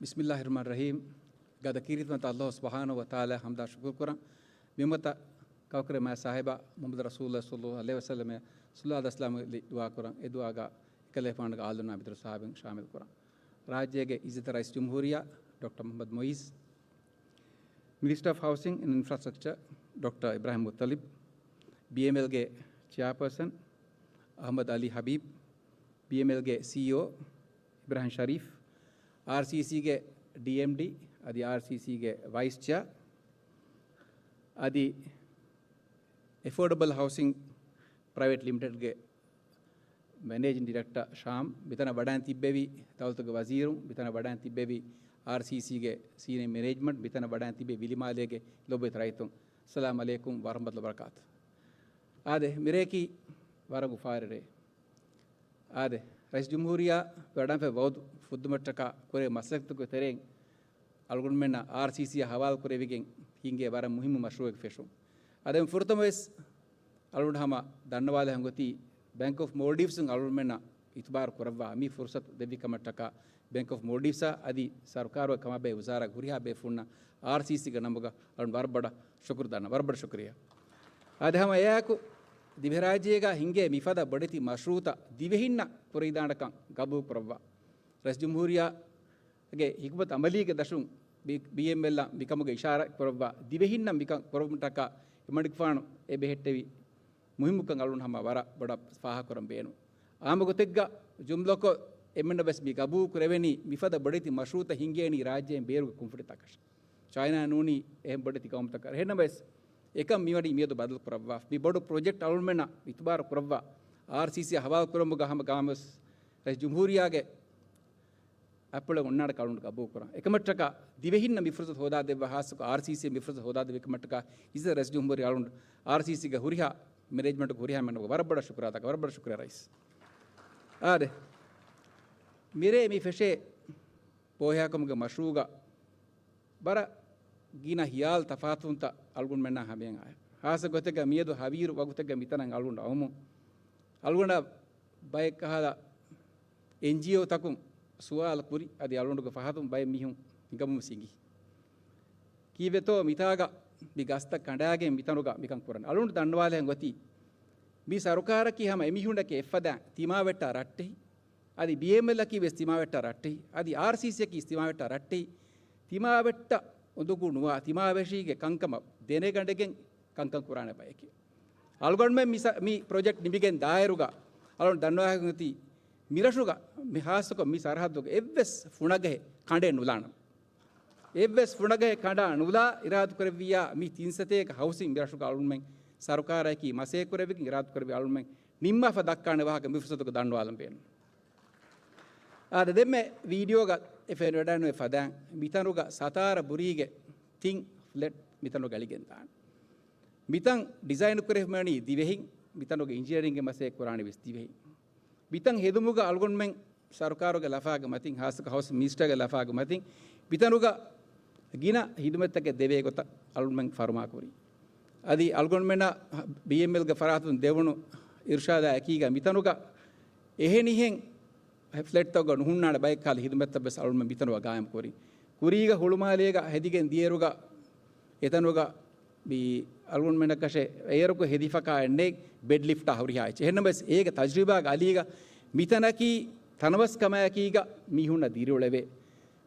ބިސްމިއްލާހި ރަޙްމާނި ރަޙީމް. ގަދަ ކީރިތިވަންތަ ﷲ ސުބްޙާނަހޫ ވަތަޢާލާ ޙަމްދާ ޝުކުރު ކުރަން. މިއުއްމަތަށް ކައުކުރެ މާތް ޞާޙިބާ މުޙައްމަދު ރަސޫލުﷲ ޞައްލަﷲ ޢަލައިހި ވަސައްލަމަށް ޞަލާތު ސަލާމް ދުޢާ ކުރަން. އެ ދުޢާގަ އެކަލޭފާނުގެ އާލުންނާ މިތުރު ޞަޙާބީން ޝާމިލް ކުރަން. ރާއްޖޭގެ އިއްޒަތްތެރި ރައީސުލްޖުމްހޫރިއްޔާ ޑޮކްޓަރ މުޙައްމަދު މުޢިއްޒު، މިނިސްޓަރ އޮފް ހައުސިން އެންޑް އިންފްރާސްޓްރަކްޗަރ ޑޮކްޓަރ އިބްރާހިމް މުއްޠަލިބް، ބީއެމްއެލްގެ ޗެއާޕާސަން އަޙްމަދު ޢަލީ ޙަބީބް، ބީއެމްއެލްގެ ސީއީއޯ އިބްރާހިމް ޝަރީފް، އާރްސީސީގެ ޑީއެމްޑީ އަދި އާރްސީސީގެ ވައިސް ޗެއާ އަދި އެފޯޑަބަލް ހައުސިން ޕްރައިވެޓް ލިމިޓެޑްގެ މެނޭޖިން ޑިރެކްޓަރ ޝާމް، މިތަނަށް ވަޑައިން ތިއްބެވި ދައުލަތުގެ ވަޒީރުން، މިތަނަށް ވަޑައިން ތިއްބެވި އާރްސީސީގެ ސީނިއަ މެނޭޖްމަންޓް، މިތަނަށް ވަޑައިން ތިއްބެވި ވިލިމާލޭގެ ލޮބުވެތި ރައްޔިތުން، އައްސަލާމް ޢަލައިކުމް ވަރަޙްމަތުﷲ ވަބަރަކާތު. އާދެ، މިރޭކީ ވަރަށް އުފާވެރި ރޭ. އާދެ، ރައީސް ޖުމްހޫރިއްޔާ ވަޑައިން ވައުދު ފުއްދުމަށްޓަކާ ކުރެ މަސައްކަތުގެ ތެރެއިން އަޅުގަނޑުމެންނަށް އާރްސީސީއަށް ހަވާލު ކުރެވިގެން ހިންގޭ ވަރަށް މުހިއްމު މަޝްރޫޢެއް ފެށުން. އަދި ފުރަތަމަ ވެސް އަޅުގަނޑު ހަމަ ދަންނަވާލެ ހަނގުތީ ބޭންކް އޮފް މޯލްޑިވްސް އަޅުގަނޑުމެންނަށް އިތުބާރު ކުރައްވާ މި ފުރުސަތު ދެއްވި ކަމަށްޓަކާ ބޭންކް އޮފް މޯލްޑިވްސްއާ އަދި ސަރުކާރުގެ ކަމާބެހޭ ވުޒާރާގެ ހުރިހާ ބޭފުންނަށް އާރްސީސީގެ ނަމުގަ އަޅުގަނޑު ވަރަށް ބޮޑަށް ޝުކުރު ދަންނަ، ވަރަށް ބޮޑަށް ޝުކުރިއްޔާ. އާދެ، ހަމަ އެއާއެކު ދިވެހިރާއްޖޭގަ ހިނގޭ މިފަދަ ބޮޑެތި މަޝްރޫޢުތައް ދިވެހިންނަށް ކުރެވިދާނެކަން ގަބޫލު ކުރައްވާ. ރައީސް ޖުމްހޫރިއްޔާ ގެ ޙިކްމަތު ޢަމަލީގެ ދަށުން ބީ-، ބީއެމްއެލްއަށް މިކަމުގެ އިޝާރާތް ކުރައްވާ، ދިވެހިންނަށް މިކަން ކުރައްވުމަށްޓަކާ އެމަނިކުފާނު އެ ބެހެއްޓެވި މުހިއްމުކަން އަޅުގަނޑު ހަމަ ވަރަށް ބޮޑަށް ފާހަގަކުރަން ބޭނުން. އާއްމުގޮތެއްގަ ޖުމްލަކޮށް އެންމެންނަށް ވެސް މި ގަބޫލު ކުރެވެނީ މިފަދަ ބޮޑެތި މަޝްރޫޢުތައް ހިނގޭނީ ރާއްޖޭން ބޭރުގެ ކުންފުނިތަކަށް. ޗައިނާ ނޫނީ އެހެން ބޮޑެތި ގައުމުތަކަށް. އެހެންނަމަވެސް އެކަން މިވަނީ މިއަދު ބަދަލު ކުރައްވާ. މި ބޮޑު ޕްރޮޖެކްޓް އަޅުގަނޑުމެންނަށް އިތުބާރު ކުރައްވާ. އާރްސީސީ ހަވާލު ކުރުމުގަ ހަމަ ގައުމުވެސް ރައީސް ޖުމްހޫރިއްޔާގެ އަތްޕުޅެއް އޮންނާނެ ކަމަށް ގަބޫލު ކުރަން. އެކަމަށްޓަކާ ދިވެހިންނަށް މި ފުރުސަތު ހޯދާ ދެއްވާ، ހާއްސަކޮށް އާރްސީސީ މި ފުރުސަތު ހޯދާ ދެއްވި ކަމަށްޓަކާ އިއްޒަތް ރައީސް ޖުމްހޫރިއްޔާ އަޅުގަނޑު އާރްސީސީގެ ހުރިހާ މެނޭޖްމަންޓުގެ ހުރިހާ މެންބަރުން ވަރަށް ބޮޑަށް ޝުކުރާ ދައްކަން، ވަރަށް ބޮޑަށް ޝުކުރިއްޔާ ރައީސް. އާދެ، މިރޭ މި ފެށޭ ބޯހެޔާކަމުގެ މަޝްރޫޢުގަ ވަރަށް ގިނަ ހިޔާލު ތަފާތުވުންތައް އަޅުގަނޑުމެންނާ ހަމަޔަށް އައި. ހާއްސަ ގޮތެއްގަ މިއަދު ހަވީރު ވަގުތެއްގަ މިތަނަށް އަޅުގަނޑު އައުމުން އަޅުގަނޑަށް ބައެއް ކަހަލަ އެންޖީއޯތަކުން ސުވާލު ކުރި، އަދި އަޅުގަނޑުގެ ފަހަތުން ބައެއް މީހުން ހިނގަމުން ވެސް ހިނގި. ކީއްވެތޯ މިތާގަ މި ގަސްތައް ކަނޑާގެން މިތަނުގަ މިކަން ކުރަން. އަޅުގަނޑު ދަންނަވާލެހެން އޮތީ، މި ސަރުކާރަކީ ހަމަ އެމީހުންނަކީ އެއްފަދައިން ތިމާވެއްޓާ ރައްޓެހި. އަދި ބީއެމްއެލްއަކީ ވެސް ތިމާވެއްޓާ ރައްޓެހި. އަދި އާރްސީސީއަކީ ވެސް ތިމާވެއްޓާ ރައްޓެހި. ތިމާވެއްޓަށް އުނދަގޫ ނުވާ، ތިމާވެށީގެ ކަންކަމަށް ދެނެގަނޑެގެން ކަންކަން ކުރާނެ ބަޔެކޭ. އަޅުގަނޑުމެން މި ސަ-، މި ޕްރޮޖެކްޓް ނިމިގެން ދާއިރުގަ އަޅުގަނޑު ދަންނަވާގެން އޮތީ، މިރަށުގަ މި ހާއްސަކޮށް މި ސަރަހައްދުގަ އެއްވެސް ފުނަގަހެއް ކަނޑެއް ނުލާނަމަ. އެއްވެސް ފުނަގަހެއް ކަނޑާ ނުލާ އިރާދަކުރެއްވިއްޔާ މި ތިން ސަތޭކަ ހައުސިން މިރަށުގަ އަޅުގަނޑުމެން ސަރުކާރަކީ މަސޭކުރެވިގެން އިރާދަކުރެއްވި އަޅުގަނޑުމެން ނިންމާފަ ދައްކާނެ ވާހަކަ މި ފުރުސަތުގަ ދަންނަވާލަން ބޭނުން. އާދެ، ދެންމެ ވީޑިއޯގަ އެ ފެނިވަޑައިގެންނެވި ފަދައިން މިތަނުގަ ސަތާރަ ބުރީގެ ތިން ފްލެޓް މިތަނުގަ އެޅިގެން ދާނެ. މިތަން ޑިޒައިން ކުރެވުމަނީ ދިވެހިން، މިތަނުގެ އިންޖިނިއރިންގެ މަސޭ ކުރާނީ ވެސް ދިވެހިން. މިތަން ހެދުމުގަ އަޅުގަނޑުމެން ސަރުކާރުގެ ލަފާގެ މަތިން، ހާއްސަކޮށް ހައުސް މިނިސްޓަރގެ ލަފާގެ މަތިން މިތަނުގަ ގިނަ ހިދުމަތްތަކެއް ދެވޭ ގޮތަށް އަޅުގަނޑުމެން ފަރުމާކުރީ. އަދި އަޅުގަނޑުމެންނަށް ބީއެމްއެލްގެ ފަރާތުން ދެވުނު އިރުޝާދާ އެކީގަ މިތަނުގަ އެހެނިހެން ފްލެޓްތަކުގަ ނުހުންނާނެ ބައެއް ކަހަލަ ހިދުމަތްތައް ވެސް އަޅުގަނޑުމެން މިތަނުގަ ގާއިމް ކުރީ. ކުރީގަ ހުޅުމާލޭގަ ހެދިގެން ދިޔައިރުގަ އެތަނުގަ މި އަޅުގަނޑުމެންނަކަށެ އޭރުކޮށް ހެދިފަކާ އެންނެ ބެޑް ލިފްޓާ ހުރިހާ އެއްޗެއް. އެހެންނަމަވެސް އޭގެ ތަޖުރިބާގެ އަލީގަ މިތަނަކީ ތަނަވަސްކަމާއެކީގަ މީހުންނަށް ދިރިއުޅެވޭ.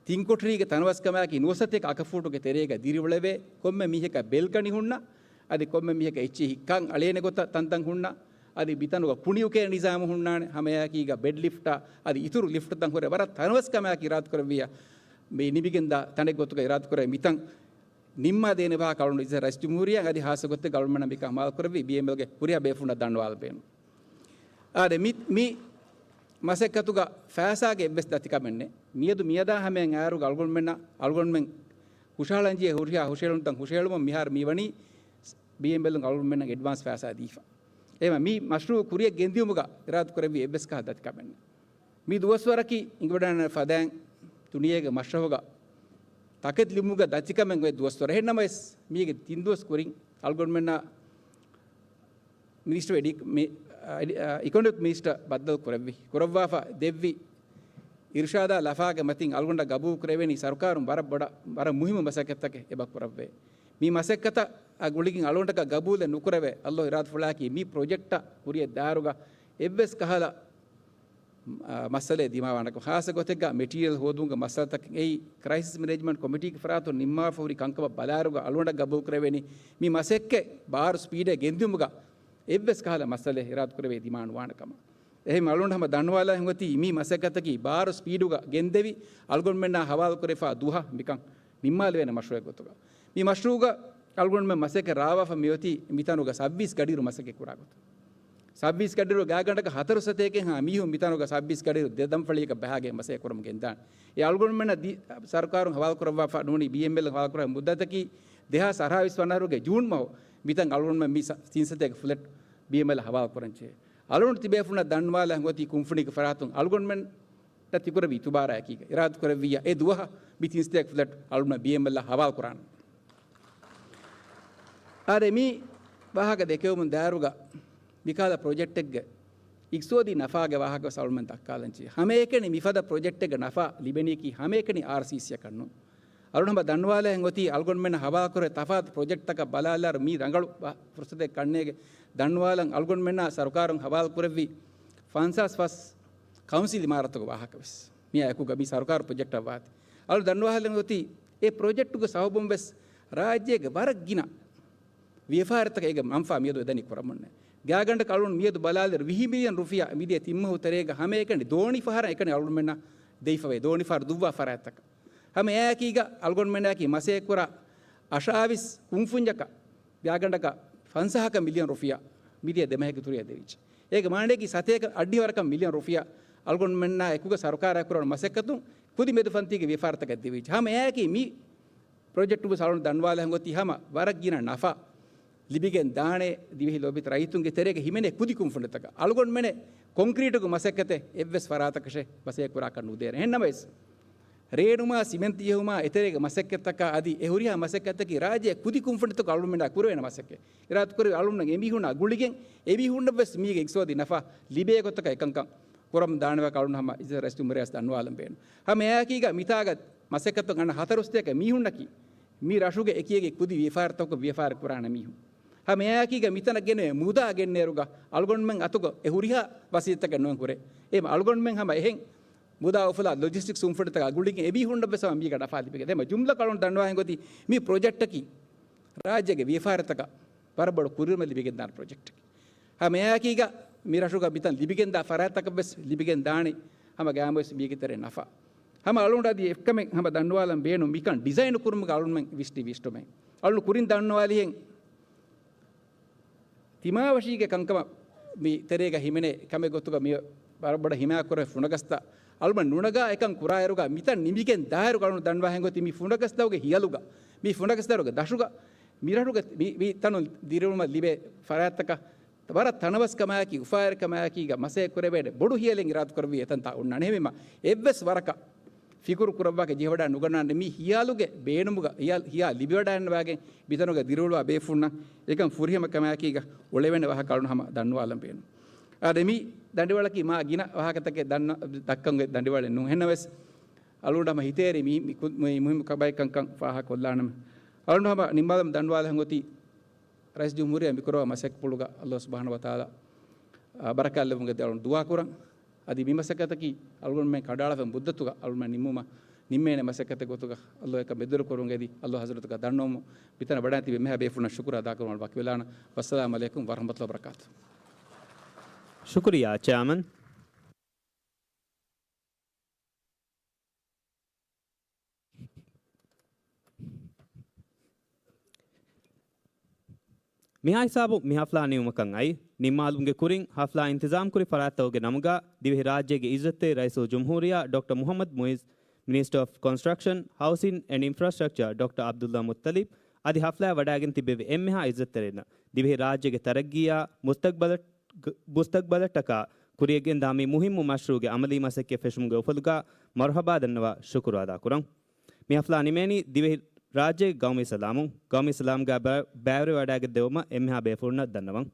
ތިންކޮޓަރީގެ ތަނަވަސްކަމާއެކީ ނުވަސަތޭކަ އަކަފޫޓުގެ ތެރޭގަ ދިރިއުޅެވޭ. ކޮންމެ މީހަކަށް ބެލްކަނި ހުންނަ، އަދި ކޮންމެ މީހަކަށް އެއްޗިހި ކަން އަޅޭނެ ގޮތަށް ތަންތަން ހުންނަ، އަދި މިތަނުގަ ކުނިއުކޭ ނިޒާމު ހުންނާނެ. ހަމައެއާއެކީގަ ބެޑް ލިފްޓާ އަދި އިތުރު ލިފްޓްތައް ހުރެ ވަރަށް ތަނަވަސްކަމާއެކީ އިރާދަކުރެއްވިއްޔާ މި ނިމިގެންދާ ތަނެއް ގޮތުގަ އިރާދަކުރެ މިތަން ނިންމާދޭނެ ވާހަކަ އަޅުގަނޑު އިއްޒަތް ރައީސް ޖުމްހޫރިއްޔާ އަދި ހާއްސަ ގޮތެއްގަ އަޅުގަނޑުމެންނަށް މިކަން ހަވާލުކުރެއްވި ބީއެމްއެލްގެ ހުރިހާ ބޭފުޅުންނަށް ދަންނަވާލަން ބޭނުން. އާދެ، މި، މި މަސައްކަތުގަ ފައިސާގެ އެއްވެސް ދަތިކަމެއް ނެތް. މިއަދު މިއަދާ ހަމަޔަށް އައިރުގަ އަޅުގަނޑުމެންނަށް، އަޅުގަނޑުމެން ހުށަހަޅަންޖެހޭ ހުރިހާ ހުށަހެޅުންތައް ހުށަހެޅުމުން މިހާރު މިވަނީ ބީއެމްއެލް އަޅުގަނޑުމެންނަށް އެޑްވާންސް ފައިސާ ދީފަ. އެހެންވީމަ މި މަޝްރޫއު ކުރިއަށް ގެންދިއުމުގަ އިރާދަކުރެއްވި އެއްވެސް ކަހަލަ ދަތިކަމެއް ނެތް. މި ދުވަސްވަރަކީ އިނގިވަޑައިގަންނަވާ ފަދައިން ދުނިޔޭގެ މަޝްރަފުގަ ތަކެތި ލިބުމުގެ ދަތިކަމެއް އޮތް ދުވަސްވަރެއް. އެހެންނަމަވެސް، މީގެ ތިން ދުވަސް ކުރިން އަޅުގަނޑުމެންނާ މިނިސްޓަރ އެޑި-، މި-، އަ، އެޑި-، އަ، އިކޮނޮމިކް މިނިސްޓަރ ބައްދަލު ކުރެއްވި، ކުރައްވާފަ ދެއްވި އިރުޝާދާ ލަފާގެ މަތިން އަޅުގަނޑަށް ގަބޫލު ކުރެވޭނީ ސަރުކާރުން ވަރަށް ބޮޑަށް، ވަރަށް މުހިއްމު މަސައްކަތްތަކެއް އެބަ ކުރައްވޭ. މި މަސައްކަތަށް ގުޅިގެން އަޅުގަނޑަކަށް ގަބޫލެއް ނުކުރެވޭ، އައްލޯ އިރާދަފުޅާއެކީ މި ޕްރޮޖެކްޓަށް ކުރިއަށް ދާއިރުގަ އެއްވެސް ކަހަލަ މަ-، މައްސަލައެއް ދިމާވާނެކަމަށް، ހާއްސަ ގޮތެއްގަ މެޓީރިއަލް ހޯދުމުގެ މައްސަލަތަކެއް އެއީ، ކްރައިސިސް މެނޭޖްމަންޓް ކޮމިޓީގެ ފަރާތުން ނިންމާފަ ހުރި ކަންކަމަށް ބަލާއިރުގަ އަޅުގަނޑަށް ގަބޫލު ކުރެވޭނީ މި މަސައްކަތް ބާރު ސްޕީޑެއް ގެންދިއުމުގަ އެއްވެސް ކަހަލަ މައްސަލައެއް އިރާދަކުރެވޭ ދިމާނުވާނެ ކަމަށް. އެހެން އަޅުގަނޑު ހަމަ ދަންނަވާލާ ހިނގޮތީ މި މަސައްކަތަކީ ބާރު ސްޕީޑުގަ ގެންދެވި، އަޅުގަނޑުމެންނާ ހަވާލުކުރެވިފާ ދުވަހަށް މިކަން ނިންމާލެވޭނެ މަޝްރޫއެއް ގޮތުގަ. މި މަޝްރޫގަ އަޅުގަނޑުމެން މަސައްކަތް ރާވާފަ މިއޮތީ މިތަނުގަ ސައްބީސް ގަޑިއިރު މަސައްކަތް ކުރާ ގޮތުން. ސައްބީސް ގަޑިއިރު ގާތްގަނޑަކަށް ހަތަރު ސަތޭކައެއްހާ މީހުން މިތަނުގަ ސައްބީސް ގަޑިއިރު ދެ ދަންފަޅިއަކަށް ބަހާގެން މަސައްކަތް ކުރަމުން ގެންދާނެ. އެ އަޅުގަނޑުމެންނަށް ދި-، ސަރުކާރުން ހަވާލު ކުރައްވާފަ ނޫނީ ބީއެމްއެލް ހަވާލު ކުރާ މުއްދަތަކީ ދެހާސް އަށާވީސް ވަނަ އަހަރުގެ ޖޫން މަހު. މިތަން އަޅުގަނޑުމެން މި ސަ-، ތިން ސަތޭކަ ފްލެޓް ބީއެމްއެލް ހަވާލު ކުރަންޖެހޭ. އަޅުގަނޑު ތިބޭފުޅުންނަށް ދަންނަވާލާ ހިނގޮތީ ކުންފުނީގެ ފަރާތުން އަޅުގަނޑުމެން ތިކުރެއްވި އިތުބާރާއެކީގަ، އިރާދަ ކުރެއްވިއްޔާ އެ ދުވަހަށް މި ތިން ސަތޭކަ ފްލެޓް އަޅުގަނޑު ބީއެމްއެލްއަށް ހަވާލު ކުރާނަން. އާދެ، މި ވާހަކަ ދެކެވުމުން ދާއިރުގަ މިކަހަލަ ޕްރޮޖެކްޓެއްގެ އިގްތިސޯދީ ނަފާގެ ވާހަކަ ވެސް އަޅުގަނޑުމެން ދައްކާލަން ޖެހޭ. ހަމައެކަނި މިފަދަ ޕްރޮޖެކްޓެއްގެ ނަފާ ލިބެނީކީ ހަމައެކަނި އާރްސީސީއަކަށް ނޫން. އަޅުގަނޑު ހަމަ ދަންނަވާލާ ހިނގޮތީ އަޅުގަނޑުމެންނަށް ހަވާލުކުރެވޭ ތަފާތު ޕްރޮޖެކްޓްތަކަށް ބަލާލާއިރު މީ ރަނގަޅު ވާ-، ފުރުސަތެއް ކަންނޭނގެ ދަންނަވާލަން. އަޅުގަނޑުމެންނާ ސަރުކާރުން ހަވާލުކުރެއްވި ފަންސާސް ފަސް ކައުންސިލް އިމާރާތުގެ ވާހަކަ ވެސް މިއާ އެކުގަ މި ސަރުކާރު ޕްރޮޖެކްޓަށް ވާތީ. އަޅު ދަންނަވާލަން އޮތީ އެ ޕްރޮޖެކްޓުގެ ސަބަބުން ވެސް ރާއްޖޭގެ ވަރަށް ގިނަ ވިޔަފާރިތަކަށް އޭގެ މަންފާ މިއަދު އެދަނީ ކުރަމުންނޭ. ގާތްގަނޑަކަށް އަޅުން މިއަދު ބަލާލިއިރު ވިހި މިލިއަން ރުފިޔާ މިދިޔަ ތިން މަހު ތެރޭގަ ހަމައެކަނި ދޯނިފަހަރަށް އެކަނި އަޅުގަނޑުމެންނަށް ދެވިފަވޭ. ދޯނިފަހަރު ދުއްވާ ފަރާތްތަކަށް. ހަމައެއާއެކީގަ އަޅުގަނޑުމެންނާއެކީ މަސައްކަތްކުރާ އަށާވީސް ކުންފުންޏަކަށް ގާތްގަނޑަކަށް ފަންސާހަކަށް މިލިއަން ރުފިޔާ މިދިޔަ ދެ މަހެއްގެ ތުރިއަށް ދެވިއްޖެ. އޭގެ މާނައަކީ ސަތޭކަ އަށްޑިހަ ވަރަކަށް މިލިއަން ރުފިޔާ އަޅުގަނޑުމެންނާ އެކުގަ ސަރުކާރާ ކުރާ މަސައްކަތުން ކުދި މެދު ފަންތީގެ ވިޔަފާރިތަކަށް ދެވިއްޖެ. ހަމައެއާއެކީ މި ޕްރޮޖެކްޓު ވެސް އަޅުން ދަންނަވާލާ ހިނގޮތީ ހަމަ ވަރަށް ގިނަ ނަފާ ލިބިގެން ދާނެ ދިވެހި ލޯބިވެތި ރައްޔިތުންގެ ތެރޭގަ ހިމެނޭ ކުދި ކުންފުނިތަކަށް. އަޅުގަނޑުމެނެއް ކޮންކްރީޓުގެ މަސައްކަތެއް އެއްވެސް ފަރާތަކަށެއް މަސައްކަތް ކުރާކަށް ނުދޭނެ. އެހެންނަމަވެސް، ރޭނުމާ ސިމެންތު ޖެހުމާ އެތެރޭގެ މަސައްކަތްތަކާ އަދި އެ ހުރިހާ މަސައްކަތްތަކީ ރާއްޖެ ކުދި ކުންފުނިތަކުން އަޅުމެންނާ ކުރެވޭނެ މަސައްކަތް. އިރާދަކުރެވި އަޅުމެން އެމީހުންނާ ގުޅިގެން އެމީހުންނަށް ވެސް މީގެ އިގްތިސޯދީ ނަފާ ލިބޭ ގޮތަކަށް އެކަންކަން ކުރަމުން ދާނެވާކަށް އަޅުން ހަމަ އިއްޒަތް ރައީސް ޖުމްހޫރިއްޔާ ދަންނަވާލަން ބޭނުން. ހަމައެއާއެކީގަ މިތާގަ މަސައްކަތު އަންނަ ހަތަރު ސަތޭކަ މީހުންނަކީ މި ރަށުގެ އެކި އެކި ކުދި ވިޔަފާރިތަކަށް ވިޔަފާރި ކުރާނެ މީހުން. ހަމައެއާއެކީގަ މިތަނަށް ގެނެވޭ މުދާ ގެންނޭރުގަ އަޅުގަނޑުމެން އަތުގަ އެ ހުރިހާ ވަސީލަތްތަކެއް ނުވެ ހުރޭ. އެހެން އަޅުގަނޑުމެން ހަމަ އެހެން މުދާ އުފުލާ ލޮޖިސްޓިކް ކުންފުނިތަކާ ގުޅިގެން އެމީހުންނަށް ވެސް ހަމަ މީގަ ނަފާ ލިބިގެން. ދެމަ ޖުމްލަކޮށް އަޅުން ދަންނަވާ ހިނގޮތީ މި ޕްރޮޖެކްޓަކީ ރާއްޖޭގެ ވިޔަފާރިތަކަށް ވަރަށް ބޮޑު ކުރިއެރުމެއް ލިބިގެންދާނެ ޕްރޮޖެކްޓެއް. ހަމައެއާއެކީގަ މި ރަށުގަ މިތަން ލިބިގެންދާ ފަރާތްތަކަށް ވެސް ލިބިގެންދާނެ ހަމަ ގައިމުވެސް މީގެ ތެރޭ ނަފާ. ހަމަ އަޅުގަނޑު އަދި އެއްކަމެއް ހަމަ ދަންނަވާލަން ބޭނުން މިކަން ޑިޒައިނު ކުރުމުގަ އަޅުންމެން ވިސްނި ވިސްނުމެއް. އަޅުން ކުރިން ދަންނަވާލިހެން ތިމާވަށީގެ ކަންކަމަށް މި ތެރޭގަ ހިމެނޭ ކަމެއް ގޮތުގަ މި ވަރަށް ބޮޑަށް ހިމާކުރެވޭ ފުނަގަސްތައް އަޅުމެން ނުނަގާ އެކަން ކުރާއިރުގަ މިތަން ނިމިގެން ދާއިރުގަ އަޅުން ދަންނަވާ ހިނގޮތީ މި ފުނަގަސްދަރުގެ ހިޔަލުގަ މި ފުނަގަސްދަރުގެ ދަށުގަ މި ރަށުގެ މި، މި ތަނުން ދިރިއުޅުމަށް ލިބޭ ފަރާތްތަކަށް ވަރަށް ތަނަވަސްކަމާއެކީ، އުފާވެރިކަމާއެކީގަ މަސައްކަތް ކުރެވޭނެ ބޮޑު ހިޔަލެއް އިރާދަކުރެއްވި އެތަންތާ އޮންނާނެ. އެހެންވީމަ، އެއްވެސް ވަރަކަށް ފިކުރު ކުރައްވާކަށް ޖެހިވަޑައި ނުގަންނާނެ. މި ހިޔާލުގެ ބޭނުމުގަ، ހިޔާ، ހިޔާ ލިބިވަޑައިގަންނަވާގެން މިތަނުގަ ދިރިއުޅުވާ ބޭފުޅުންނަށް އެކަން ފުރިހަމަކަމާއެކީގަ އުޅެވޭނެ ވާހަކަ އަޅުން ހަމަ ދަންނަވާލަން ބޭނުން. އާދެ، މި ދަނޑިވަޅަކީ މާ ގިނަ ވާހަކަތަކެއް ދަންނަ، ދައްކަން ދަނޑިވަޅެއް ނޫން. އެހެންނަމަވެސް، އަޅުގަނޑު ހަމަ ހިތޭރި މި، މި ކު، މި މުހިއްމު ކަބައިކަންކަން ފާހަގަކޮށްލާނަމެ. އަޅުގަނޑު ހަމަ ނިންމާލަމުން ދަންނަވާލަން އޮތީ، ރައީސް ޖުމްހޫރިއްޔާ މިކުރައްވާ މަސައްކަތްޕުޅުގަ ﷲ ސުބްޙާނަހޫ ވަތަޢާލާ، އާ، ބަރަކާތް ލެއްވުމުގެ ދެއަޅުން ދުޢާ ކުރަން. އަދި މި މަސައްކަތަކީ އަޅުގަނޑުމެން ކަނޑައަޅާފަ މުއްދަތުގަ އަޅުގަނޑުމެން ނިންމުމަށް، ނިންމޭނެ މަސައްކަތެއް ގޮތުގަ ﷲ އެކަން މެދުވެރި ކުރުން އެދި ﷲ ޙަޟްރަތުގަ ދަންނަވަމުން މިތަނަށް ވަޑައިގަތީ އެންމެހާ ބޭފުޅުންނަށް ޝުކުރު އަދާކުރުމަށް ވަކިވެލާނަން. ވައްސަލާމު ޢަލައިކުމް ވަރަޙްމަތުﷲ ވަބަރަކާތު. ޝުކުރިއްޔާ ޗެއާމަން. މިހާ ހިސާބު މި ހަފްލާ ނިމުމަކަށް އައީ. ނިންމާލުމުގެ ކުރިން ހަފްލާ އިންތިޒާމްކުރި ފަރާތްތަކުގެ ނަމުގަ ދިވެހި ރާއްޖޭގެ އިއްޒަތްތެރި ރައީސުލްޖުމްހޫރިއްޔާ ޑޮކްޓަރ މުޙައްމަދު މުޢިއްޒު، މިނިސްޓަރ އޮފް ކޮންސްޓްރަކްޝަން، ހައުސިން އެންޑް އިންފްރާސްޓްރަކްޗަރ ޑޮކްޓަރ ޢަބްދުﷲ މުއްޠަލިބް އަދި ހަފްލާއަށް ވަޑައިގެން ތިއްބެވި އެންމެހާ އިއްޒަތްތެރިންނަށް ދިވެހި ރާއްޖޭގެ ތަރައްގީއާ މުސްތަގްބަލަށް، މުސްތަގްބަލަށްޓަކާ ކުރިއަށްގެންދާ މި މުހިއްމު މަޝްރޫޢުގެ ޢަމަލީ މަސައްކަތް ފެށުމުގެ އުފަލުގަ މަރުޙަބާ ދަންނަވާ ޝުކުރު އަދާކުރަން. މި ހަފްލާ ނިމޭނީ ދިވެހި ރާއްޖޭގެ ޤައުމީ ސަލާމުން. ޤައުމީ ސަލާމްގަ ބަ-، ބައިވެރިވެވަޑައިގެން ދެވުމަށް އެންމެހާ ބޭފުޅުންނަށް ދަންނަވަން.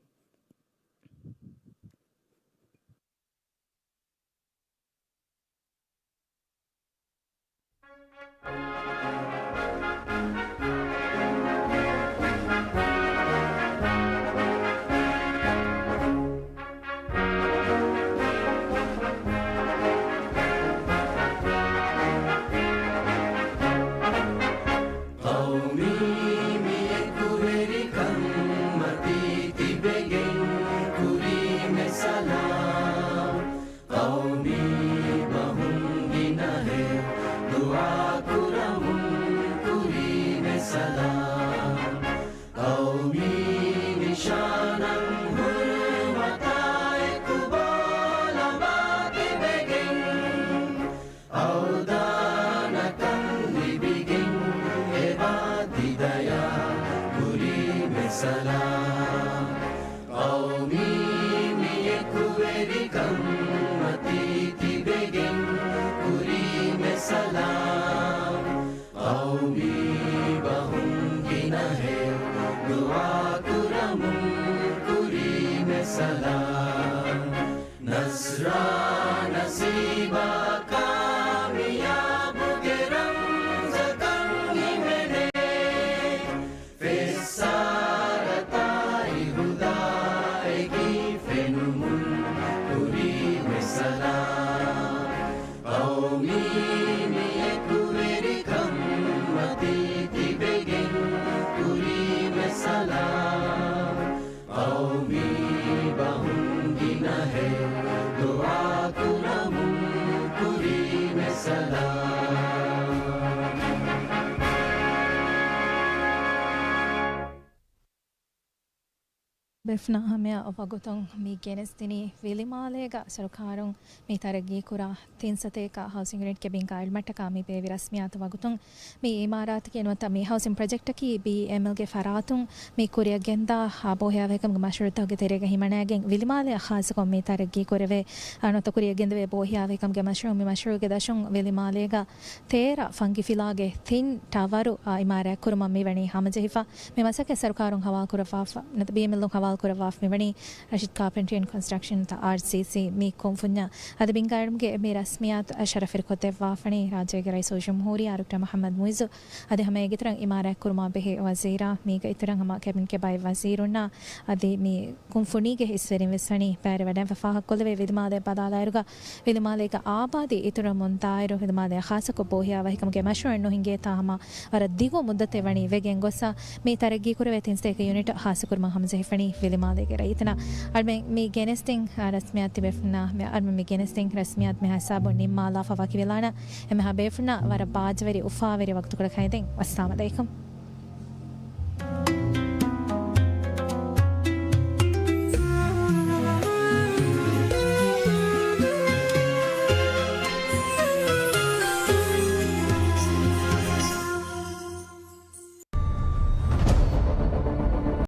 ޤައުމީ މި އެކުވެރިކަން މަތީ ތިބެގެން ކުރީމެ ސަލާމް. ޤައުމީ ބަހުން ގިނަހެޔޮ ދުޢާކުރަމުން ކުރީމެ ސަލާމް. ޤައުމީ ނިޝާނަށް ހުރުމަތާ އެކު ބޯލަމާ ތިބެގެން އަވްދާނަކަން ލިބިގެން އެބާ ތި ދަޔާ ކުރީމެ ސަލާމް. ޤައުމީ މި އެކުވެރިކަން މަތީ ތިބެގެން ކުރީމެ ސަލާމް. ޤައުމީ ބަހުން ގިނަހެޔޮ ދުޢާކުރަމުން ކުރީމެ ސަލާމް. ނަޞްރާ ނަސީބާ ކާމިޔާބުގެ ރަމްޒަކަށް ހިމެނޭ. ފެއްސާރަތާއި ހުދާއެކީ ފެނުމުން ކުރީމެ ސަލާމް. ޤައުމީ މި އެކުވެރިކަން މަތީ ތިބެގެން ކުރީމެ ސަލާމް. ޤައުމީ ބަހުން ގިނަހެޔޮ ދުޢާކުރަމުން ކުރީމެ ސަލާމް. ބޭފުޅުންނާ ހަމަޔަށް ވަގުތުން މި ގެނެސްދިނީ ވިލިމާލޭގަ ސަރުކާރުން މި ތަރައްގީކުރާ ތިން ސަތޭކަ ހައުސިން ޔުނިޓްގެ ބިންގާ އެޅުމަށްޓަކާ މި ބޭއްވި ރަސްމިއްޔާތު ވަގުތުން. މި އިމާރާތަކީ ނުވަތަ މި ހައުސިން ޕްރޮޖެކްޓަކީ ބީއެމްއެލްގެ ފަރާތުން މި ކުރިއަށްގެންދާ ބޯހިޔާވަހިކަމުގެ މަޝްރޫޢުތަކުގެ ތެރޭގަ ހިމަނައިގެން ވިލިމާލެއަށް ޚާއްޞަކޮށް މި ތަރައްގީ ކުރެވޭ. ނުވަތަ ކުރިއަށްގެންދެވޭ ބޯހިޔާވަހިކަމުގެ މަޝްރޫޢު، މި މަޝްރޫޢުގެ ދަށުން ވިލިމާލޭގަ ތޭރަ ފަންގިފިލާގެ ތިން ޓަވަރު އިމާރާތްކުރުމަށް މިވަނީ ހަމަޖެހިފަ. މި މަސައްކަތް ސަރުކާރުން ހަވާލުކުރައްވާފަ، ނުވަތަ ބީއެމްއެލުން ހަވާލުކުރައްވާފަ މިވަނީ ރަޝީދް ކާޕެންޓްރީ އެންޑް ކޮންސްޓްރަކްޝަން ނުވަތަ އާރްސީސީ. މި ކުންފުންޏަށް އަދި ބިންގާ އެޅުމުގެ މި ރަސްމިއްޔާތު ޝަރަފުވެރިކޮށްދެއްވާފަނީ ރާއްޖޭގެ ރައީސުލްޖުމްހޫރިއްޔާ ޑޮކްޓަރ މުޙައްމަދު މުޢިއްޒު އަދި ހަމައެގެ އިތުރަށް އިމާރާތްކުރުމާ ބެހޭ ވަޒީރާ، މީގެ އިތުރަށް ހަމަ ކެބިންޓްގެ ބައެއް ވަޒީރުންނާ އަދި މި ކުންފުނީގެ އިސްވެރިން ވެސް ވަނީ ބައިވެރިވެވަޑައިގެން ފާހަގަކޮށްލެވޭ. ވިލިމާލެ ބަލާލާއިރުގަ ވިލިމާލޭގެ އާބާދީ އިތުރަމުން ދާއިރު ވިލިމާލެއަށް ޚާއްޞަކޮށް ބޯހިޔާވަހިކަމުގެ މަޝްރޫޢެއް ނުހިނގޭތާ ހަމަ ވަރަށް ދިގު މުއްދަތެއް ވަނީ ވެގެން ގޮއްސަ މި ތަރައްގީކުރެވޭ ތިން ސަތޭކަ ޔުނިޓް ޚާއްޞަކުރުމަށް ހަމަޖެހިފަނީ ވިލިމާލޭގެ ރައްޔިތުންނަށް. އަޅުމެން މި ގެނެސްދިން ރަސްމިއްޔާތު ތިބޭފުޅުންނާ މި އަޅުމެން މި ގެނެސްދިން ރަސްމިއްޔާތު މިހާ ހިސާބުން ނިންމާލާފަ ވަކިވެލާނަން. އެންމެހާ ބޭފުޅުންނަށް ވަރަށް ބާއްޖަވެރި އުފާވެރި ވަގުތުކޮޅަކަށް އެދެން. ވައްސަލާމް އަލައިކުމް.